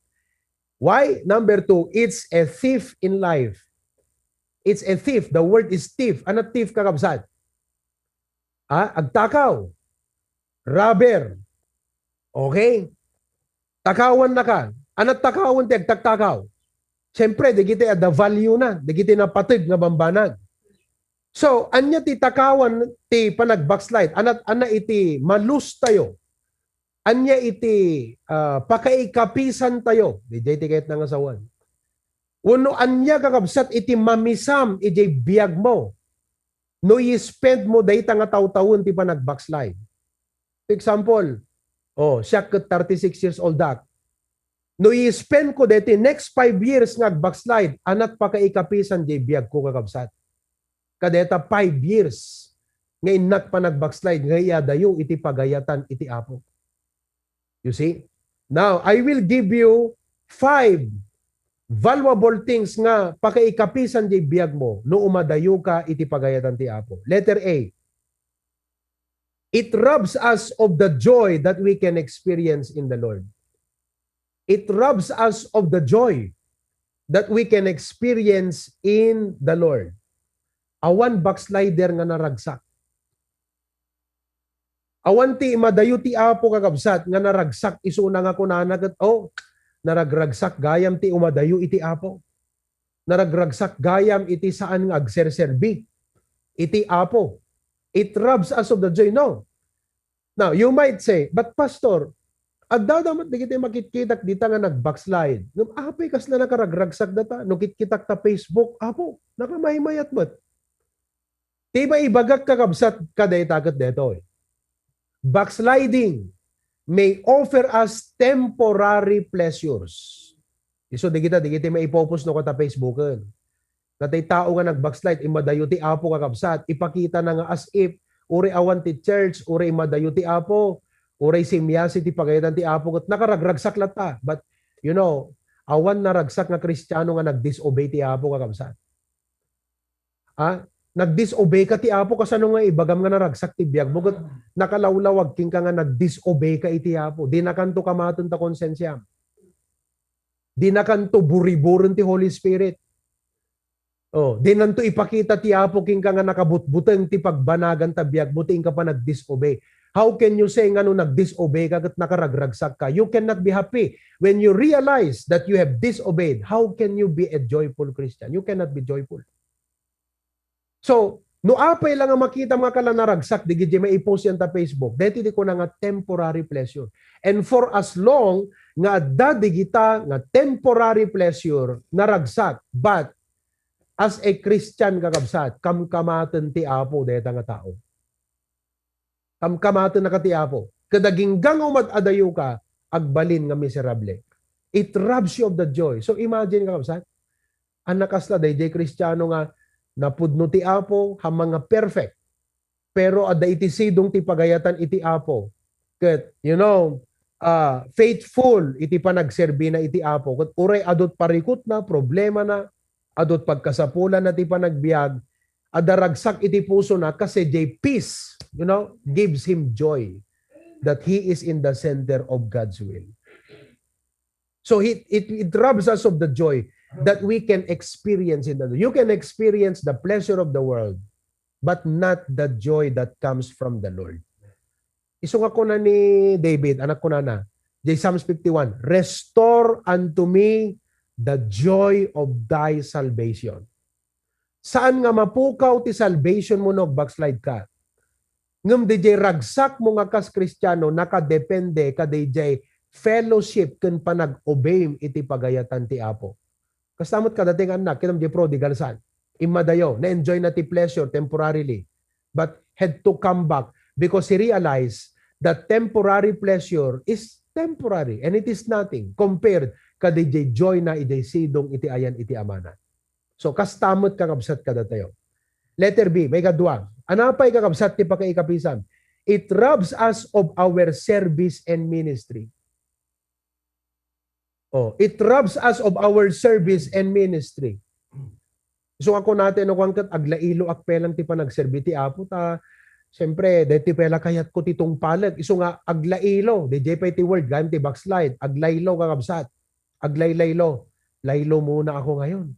Why? Number two, it's a thief in life. It's a thief. The word is thief. Ano thief, kakabsat? Ah, agtakaw. Robber. Okay? Takawan na ka. Ano takawan ti agtaktakaw? Siyempre, dagiti adda value na, dagiti napateg nga bambanag. So, ania ti takawan ti panag-backslide? Anat-, ana iti malus tayo? Ania iti, ah, pakaikapisan tayo? Didiay ti kayat na nga sawan. Wenno ania, kakabsat, iti mamisam idiay biag mo? No i-spend mo dayta nga tawtawen ti panag-backslide. For example, oh, siak ket thirty-six years old ak. No i-spend ko deti next five years nga ag-backslide, anat pakaikapisan diay biag ko, kakabsat. Kadeta five years nga innak panag-backslide nga iadayo iti pagayatan iti Apo. You see? Now, I will give you five valuable things nga pakaikapisan diay biag mo no umadayo ka iti pagayatan ti Apo. Letter A, it robs us of the joy that we can experience in the Lord. It robs us of the joy that we can experience in the Lord. Awan backslider nga naragsak. Awan ti umadayo ti Apo, kakabsat, nga naragsak isuna nga kunana ket, "Oh, naragragsak gayam ti umadayo iti Apo. Naragragsak gayam iti saan nga agserserbi iti Apo." It robs us of the joy. No. Now, you might say, "But Pastor, adda da met dagiti makitkitak dita nga nag-backslide. Ngem apay kasla nakaragragsak data no kitkitak ta Facebook?" Apo, nakamaymayat met. Ti maibagak, kakabsat, kadayta ket daytoy. Backsliding may offer us temporary pleasures. Isu dagita, dagiti maipupos no kata Facebooken. Natay tao nga nag-backslide, imadayo ti Apo, kakabsat. Ipakita na nga as if, uray awan ti church, uray imadayo ti Apo, uray simyasi ti pagayatan ti Apo, ket nakaragragsak latta. But, you know, awan naragsak nga Kristiano nga nag-disobey ti Apo, kakabsat. Ah, nag-disobey ka ti Apo, kasano nga ibagam nga naragsak ti biagmo? Ket nakalawlawag kenka nga nag-disobey ka iti Apo. Dinakanto kamaten ta konsensiam. Dinakanto buriburen ti Holy Spirit. Oh, dinanto ipakita ti Apo kenka nga nakabutbuteng ti pagbanagan ta biagmo ti inka pa nag-disobey. How can you say nga no nag-disobey ka ket nakaragragsak ka? You cannot be happy when you realize that you have disobeyed. How can you be a joyful Christian? You cannot be joyful. So, no apay la nga makita nga kala naragsak, di gid maipos yan ta Facebook. Deti di kuna nga temporary pleasure. And for as long nga adda digita nga temporary pleasure, naragsak. But, as a Christian, kakabsat, kamkamaten ti Apo deta nga tao. Kamkamaten na ka ti Apo. Kada ginggang umad-adayo ka, agbalin nga miserable. It robs you of the joy. So imagine, kakabsat, annak kasla dayjay Kristiano nga napudno ti Apo, ha mga perfect. Pero adda iti sidong ti pagayatan iti Apo. Ket, you know, ah, faithful iti panagserbina iti Apo. Ket uray adut parikutna, problemana, adut pagkasapulanna ti panagbiag, adda ragsak iti pusona, kasi jay peace, you know, gives him joy that he is in the center of God's will. So he, it, it robs us of the joy that we can experience in the, you can experience the pleasure of the world, but not the joy that comes from the Lord. Isu nga kuna ni David, annak kunana, jay Psalms fifty-one, "Restore unto me the joy of thy salvation." Saan nga mapukaw ti salvation mo no agbackslide ka. Ngem dayjay ragsakmo nga kas Kristiano, nakadepende kadayjay fellowship ken panag-obeyem iti pagayatan ti Apo. Kasta met kadati nga annak, kinam di prodigal son. Immadayo, na-enjoy na ti pleasure temporarily, but had to come back because he realized that temporary pleasure is temporary and it is nothing compared kadayjay joy na idiay sidong iti ayan iti amana. So, kasta met, kakabsat, kadatayo. Letter B, maikadua. Anapay, kakabsat, ti pakaikapisam? It robs us of our service and ministry. Oh, it robs us of our service and ministry. Isu nga kunana ti no kuan ket aglailo ak pelang ti panagserbi ti Apo ta, siyempre, deti pela kayatko ti tungpalek. Isu nga aglailo, dayjay pay ti word, gayam ti backslide, aglaylo, kakabsat. Aglaylaylo. Laylo muna ako ngayon.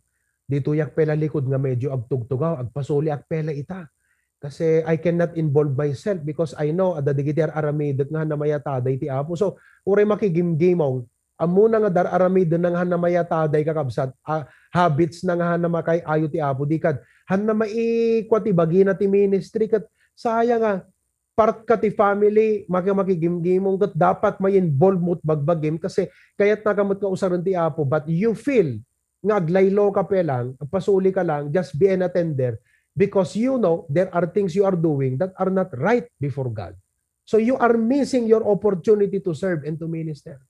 Ditoyak pela likud nga medyo agtugtugaw, agpasuliak pela ita. Kasi I cannot involve myself because I know adda dagiti ar-aramidek nga hanna mayataday ti Apo. So, uray makigimgimong, ammona nga dar-aramiden nga hanna mayataday, kakabsat, a, habits na nga hanna makay-ayo ti Apo. Di kad, hanna maikwa ti bagina ti ministry ket sayang a, part ka ti family, maki-, makigimgimong, ket dapat ma-involve mo ti bagbagim kasi kayatna ka met nga usaren ti Apo, but you feel nga aglaylo ka pelang, agpasuli ka lang, just be an attender because you know there are things you are doing that are not right before God. So you are missing your opportunity to serve and to minister.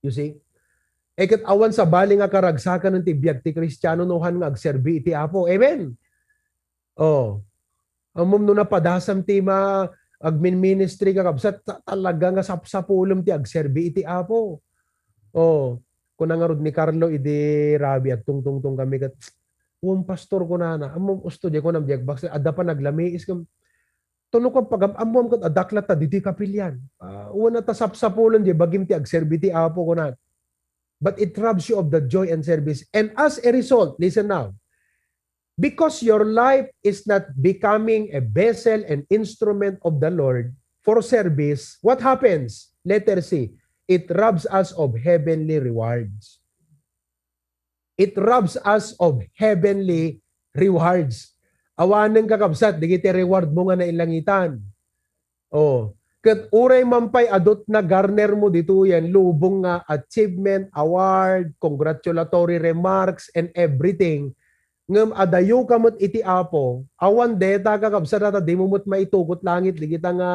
You see? E ket awan sabali nga karagsakan ti biag ti Kristiano no han nga agserbi iti Apo. Amen? Oh. Ammom no napadasam ti ma-, agmin-ministry, kakabsat, ta-, talaga nga sapsapulem ti agserbi iti Apo. Oh. Kuna ngarud ni Carlo idi rabii, agtungtungtong kami ket, "Wen, pastor," kunana, "ammom usto, di kunam, di agbaksa, adda pa naglamiis kam." Tuno ko pagam-, ammoam ket adda latta ditoy kapilian. Ah, wen, ta sapsapulen di bagim ti agserbi ti Apo, kuna. But it robs you of the joy and service. And as a result, listen now, because your life is not becoming a vessel and instrument of the Lord for service, what happens? Letter C, it robs us of heavenly rewards. It robs us of heavenly rewards. Awanen, kakabsat, dagiti reward mo nga nailangitan. Oh, ket uray man pay adut na garner mo ditoyen, lubong nga achievement, award, congratulatory remarks, and everything. Ngem adayo ka met iti Apo, awan deta, kakabsat, ta dimo met maitugot langit, dagita nga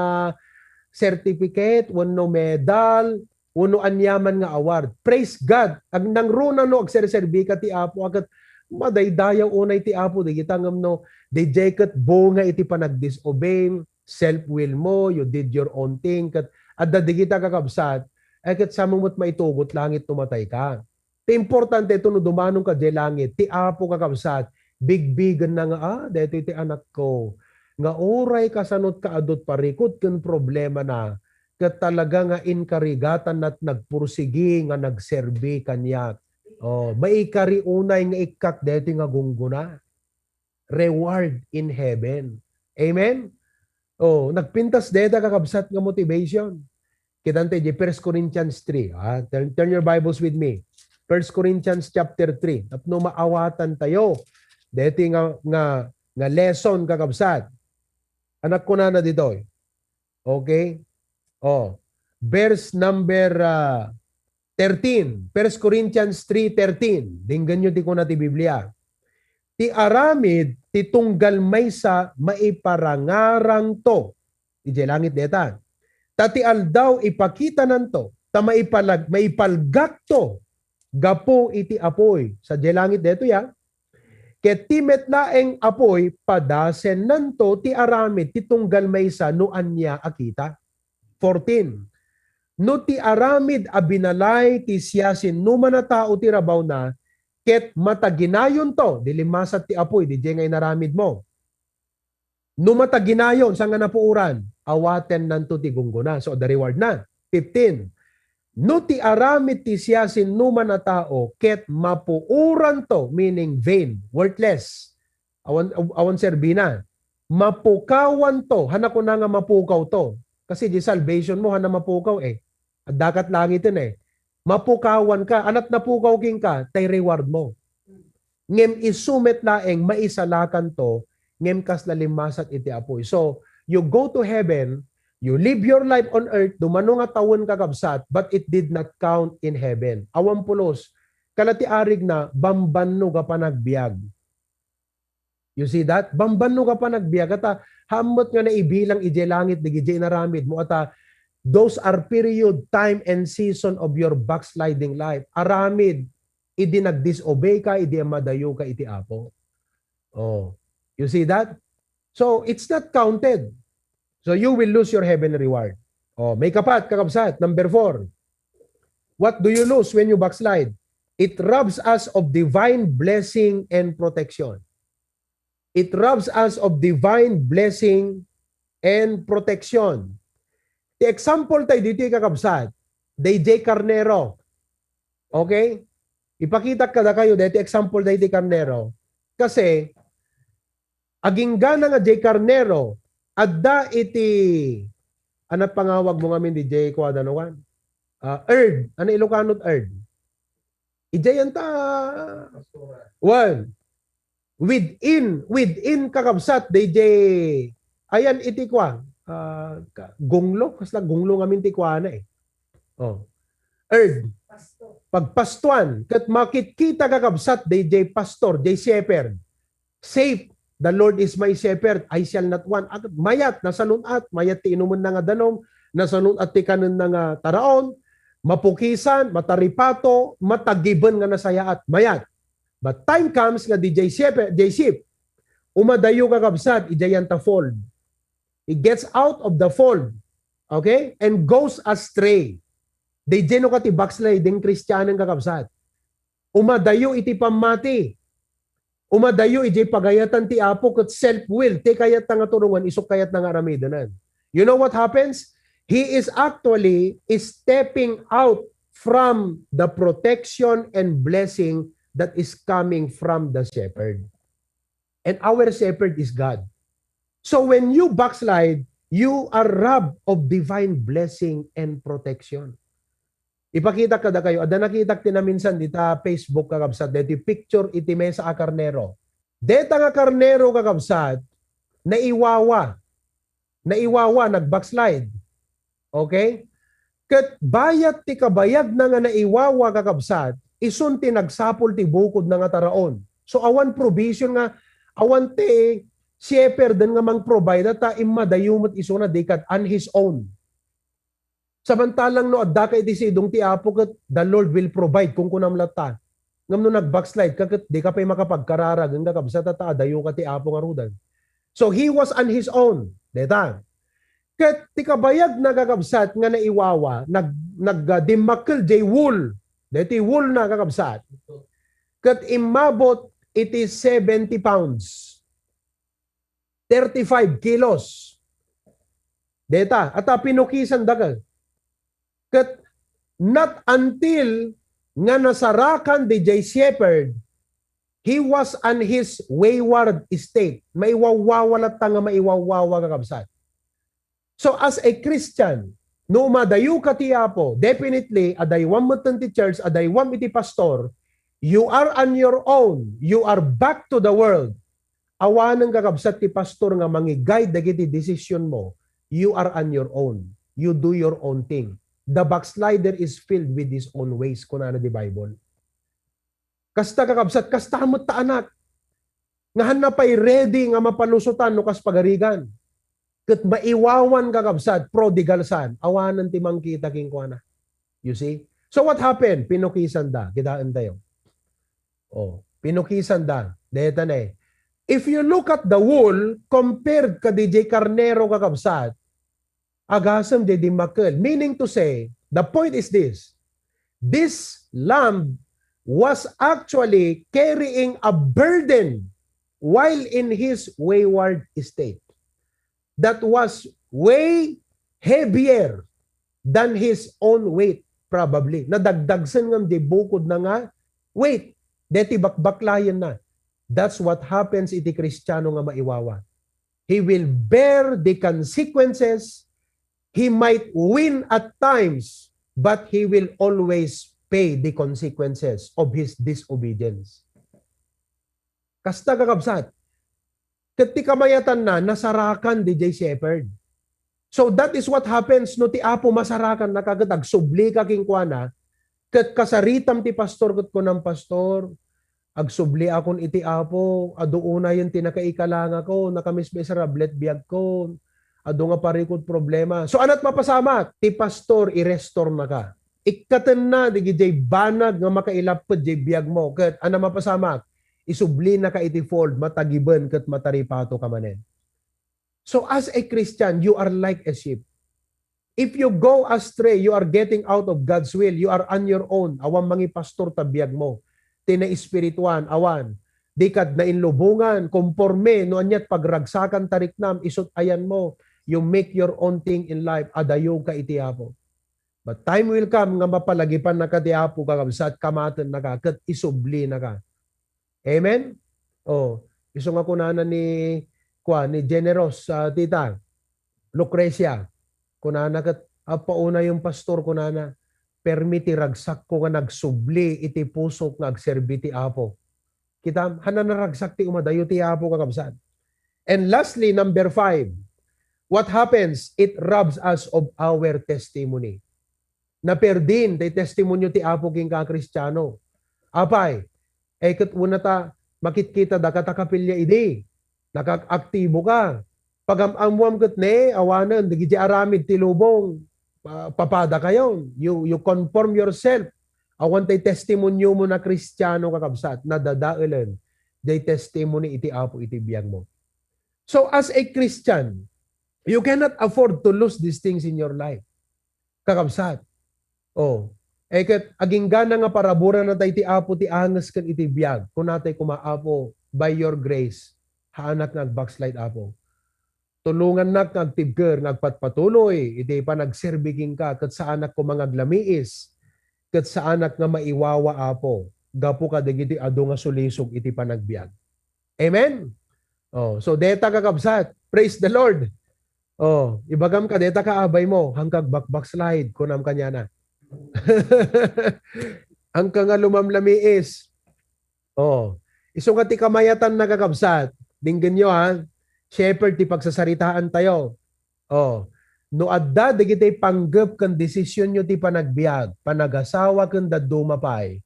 certificate, wenno medal, wenno aniaman nga award. Praise God! Ag-, nangruna no agserserbika ti Apo, a ket madaydayaw unay ti Apo dagita ngem no, daydiay ket bunga iti panagdisobey, self-will mo, you did your own thing, ket adda dagita kakabsat, ay ket saan mo met maitugot langit no matayka. Ti importante ito no dumanonka idiay langit, ti Apo kakabsat, bigbigenna nga, "Ah, daytoy ti anakko, nga uray kasano't kaadut parikut ken problemana, ket talaga nga inkarigatanna't nagpursigi nga nagserbi kaniak." Oh, maikari unay nga ikkak daytoy nga gunggona. Reward in heaven. Amen? Oh, nagpintas dayta kakabsat nga motivation. Kitanta idiay First Corinthians three. Ah, turn, turn your Bibles with me. First Corinthians chapter three. Tapno maawatantayo daytoy nga, nga, nga lesson, kakabsat. Anak, kunana ditoy. Okay? Oh, verse number, ah, thirteen. First Corinthians three thirteen. Denggenyo ti kuna ti Biblia. Ti aramid ti tunggal maysa maiparangarangto idiay langit dayta. Ta ti aldaw ipakitananto, ta maipalag-, maipalgakto gapu iti apuy. Sadiay langit daytoy, a. Ket ti met laeng apuy, padasennanto ti aramid ti tunggal maysa no ania a kita. Fourteen. No ti aramid a binalay ti siasinoman a tao ti rabawna, ket mataginayonto, di limmasat ti apuy, didiay nga inaramid mo. No mataginayon, saan nga napuoran? Awatennanto ti gunggona. So, the reward na. Fifteen. No ti aramid ti siasinoman a tao, ket mapuoranto, meaning vain, worthless. Awan, awan serbina. Mapukawanto. Hana kuna nga mapukawto. Kasi di salvation mo, hana mapukaw eh. Addakat langiten eh. Mapukawanka. Ania't napukaw kenka, tay reward mo. Ngem isu met laeng maisalakanto, ngem kasla limmasat iti apuy. So, you go to heaven, you live your life on earth, dumano nga tawen, kakabsat, but it did not count in heaven. Awan pulos. Kala ti arigna, bambannog a panagbiag. You see that? Bambannog a panagbiag. Ata, haan met nga naibilang idiay langit, digidiay inaramid mo. Ata, those are period, time, and season of your backsliding life. Aramid, idi nagdisobey ka, idi madayo ka iti Apo. Oh, you see that? So, it's not counted. So, you will lose your heavenly reward. Oh, maikapat, kakabsat, number four. What do you lose when you backslide? It robs us of divine blessing and protection. It robs us of divine blessing and protection. Ti example tayo ditoy, kakabsat, daydiay karnero. Okay? Ipakitak kadakayo daytoy example daydiay karnero. Kasi, agingga na nga diay karnero, adda iti, ania pangawag mo ngamin diay kuada no kan? Ah, herd. Ania Ilocano ti herd? Idiay anta. One. Within, within, kakabsat, daydiay, ayan iti kua, ah, ka-, gunglo, kasla gunglo ngamin ti kuana eh. Oh. Herd. Pagpastuan, ket makitkita, kakabsat, daydiay pastor, diay shepherd. Safe. "The Lord is my shepherd, I shall not want." At mayat, nasalun-at, mayat ti inumenna nga danum, nasalun-at ti kanenna nga taraon, mapukisan, mataripato, matagiben nga nasayaat, mayat. But time comes nga diay sheep, diay sheep, umadayo, kakabsat, idiay anta fold. He gets out of the fold. Okay? And goes astray. Diay no kati backsliding Christianen, kakabsat. Umadayo iti pammati. Umadayo idiay pagayatan ti Apo ket self-will. Ti kayatna nga turongen, isu kayatna nga aramidenan. You know what happens? He is actually stepping out from the protection and blessing that is coming from the shepherd. And our shepherd is God. So when you backslide, you are robbed of divine blessing and protection. Ipakitak kadakayo, adda nakitak ti naminsan dita Facebook, kakabsat, daytoy picture iti maysa a karnero. Dayta nga karnero, kakabsat, naiwawa. Naiwawa, nag-backslide. Okay? Ket bayat ti kabayagna nga naiwawa, kakabsat, isun ti nagsapul ti bukodna nga taraon. So, awan provision nga, awan ti shepherd nga mang-provide ta immadayo met isuna, di ket on his own. Samantalang no addaka iti sidong ti Apo, ket the Lord will provide, kunkunam latta. Ngem no nag-backslide ka, ket dika pay makapagkararag, kakabsat, ta adayoka ti Apo ngaruden. So he was on his own. Deta. Ket ti kabayagna, kakabsat, nga naiwawa, nag-, nag-, ah, dimmakkel jay wool. Deti wool na, kakabsat. Ket immabot iti seventy pounds. Thirty-five kilos. Deta, ata pinukisan daka. Ket not until nga nasarakan di jay shepherd, he was on his wayward state. Maiwawawa latta nga maiwawawa, kakabsat. So as a Christian, no umadayoka ti Apo, definitely, adaywam metten ti church, adaywam iti pastor, you are on your own. You are back to the world. Awanen, kakabsat, ti pastor nga mangi-guide dagiti decision mo. You are on your own. You do your own thing. The backslider is filled with his own ways, kunana di Bible. Kasta, kakabsat, kasta met ta anak. Nga hanna pay ready nga mapalusotan no kas pagarigan. Ket maiwawan, kakabsat, prodigal son. Awanen ti mangkita kenkuana. You see? So what happened? Pinukisan da. Kitaen tayo. Oh, pinukisan da. Deta ne. If you look at the wool compared ka di jay karnero, kakabsat, agasem jay dimmakkel. Meaning to say, the point is this. This lamb was actually carrying a burden while in his wayward state that was way heavier than his own weight, probably. Nadagdagsen ngem di bukod na nga weight. Deti bakbaklayen na. That's what happens iti Kristiano nga maiwawa. He will bear the consequences. He might win at times, but he will always pay the consequences of his disobedience. Kasta, kakabsat. Ket ti kamayatanna, nasarakan di jay shepherd. So that is what happens no ti Apo masarakan na, ket agsubli ka kenkuana, ket kasaritam ti pastor, ket kunam, "Pastor, agsubli akon iti Apo, adu unayen ti nakaikalangako, nakamismiserable ti biagko, adu nga parikut problema." So, anat mapasamak? Ti pastor, i-restore naka. Ikkatenna digidiay banag nga makailapped diay biagmo, ket ana mapasamak? Isublina ka iti fold, matagiben ket mataripatoka manen. So as a Christian, you are like a sheep. If you go astray, you are getting out of God's will. You are on your own. Awan mangipastor ta biagmo. Ti naespirituan, awan. Dikad nainlubongan, konforme, no aniat pagragsakan tariknam, isut ayanmo. You make your own thing in life. Adayo ka iti Apo. But time will come nga mapalagipannaka ti Apo, kakabsat, kamatennaka, ket isublinaka. Amen? Oh, isu nga kunana ni, kuan, ni Generous, ah, tita, Lucrecia, kunana ket, "Appauna yung pastor," kunana, "permi ti ragsakko nga nagsubli iti pusok nga agserbi ti Apo." Kita, hanna naragsak ti umadayo ti Apo, kakabsat. And lastly, number five, what happens? It robs us of our testimony. Naperdin ti testimonio ti Apo kenka a Kristiano. Apay, ay ket una ta makitkita daka ta kapilya idi. Nakag-aktibo ka. Pagam-ammoam ket ne, awanen, dagiti aramid ti lubong, pa-, papada kayon. You, you conform yourself. Awan tay testimonio mo na Kristiano, kakabsat, nadadaelen. Day testimony iti Apo iti biag mo. So, as a Christian, you cannot afford to lose these things in your life. Kakabsat. Oh. Eh, ket, aginggana nga paraburan na tayo ti Apo ti anges ken iti biag. Kunatay kuma, "Apo, by your grace, haanak nga agbackslide, Apo. Tulungannak nga agtibker, nga agpatpatuloy iti panagserbi kenka, ket saanak koma nga aglamiis, ket saanak nga maiwawa, Apo, gapu kadagiti adu nga sulisog iti panagbiag." Amen? Oh, so deta, kakabsat. Praise the Lord. Oh, ibagam ka, deta ka, abay mo, hangkag bakbakslide, kunam kaniana. Hangka nga lumamlamiis. Oh, isu nga ti kamayatan, nakakabsat. Dinggenyo, ha? Shepherd ti pagsasaritaan tayo. Oh, no adda dagiti panggep ken desisionyo ti panagbiag, panagasawa ken dadduma pay,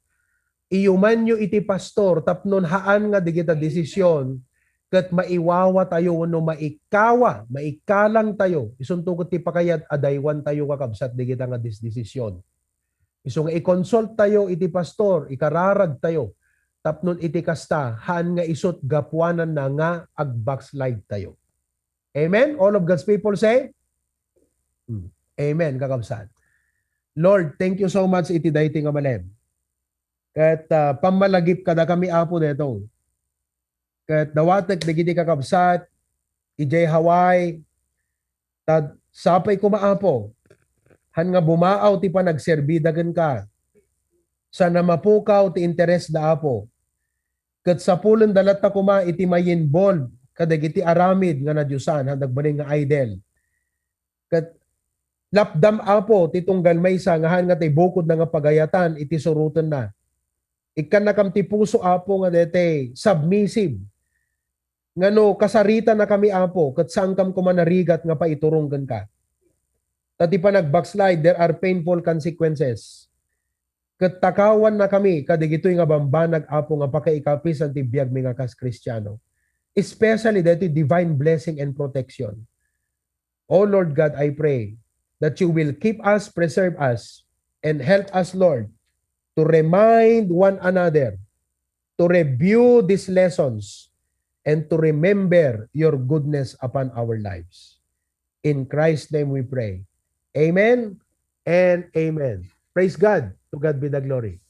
iyumanyo iti pastor tapno haan nga dagita desisyon ket maiwawa tayo wenno maikawa, maikalang tayo, isunto ket ti pakayat a daywan tayo, kakabsat, dagita nga dis-, desisyon. Isu nga i-consult tayo iti pastor, ikararag tayo, tapno iti kasta, haan nga isut gapuananna nga ag-backslide tayo. Amen? All of God's people say, Hmm. Amen, kakabsat. Lord, thank you so much iti daytoy nga malem. Ket, ah, pammalagip kadakami, Apo, daytoy. Ket dawatek dagiti kakabsat idiay Hawaii, ta sapay koma, Apo, haan nga bumaaw ti panagserbida kenka. Sana mapukaw ti interes da, Apo. Ket sapulenda latta koma iti ma-involve kadagiti aramid nga nadiosan, haan nagbalin nga idol. Ket lapdam, Apo, ti tunggal maysa nga haan nga ti bukodna nga pagayatan iti surotenna. Ikkannakam ti puso, Apo, nga daytoy submissive. Nga no kasaritanakami, Apo, ket saankam koma narigat nga paiturong kenka. Ta ti panag-backslide, there are painful consequences. Ket takawannakami kadagitoy nga bambanag, Apo, nga pakaikapisan ti biagmi nga kas Kristiano, especially daytoy divine blessing and protection. O Lord God, I pray that you will keep us, preserve us, and help us, Lord, to remind one another, to review these lessons, and to remember your goodness upon our lives. In Christ's name we pray. Amen and amen. Praise God. To God be the glory.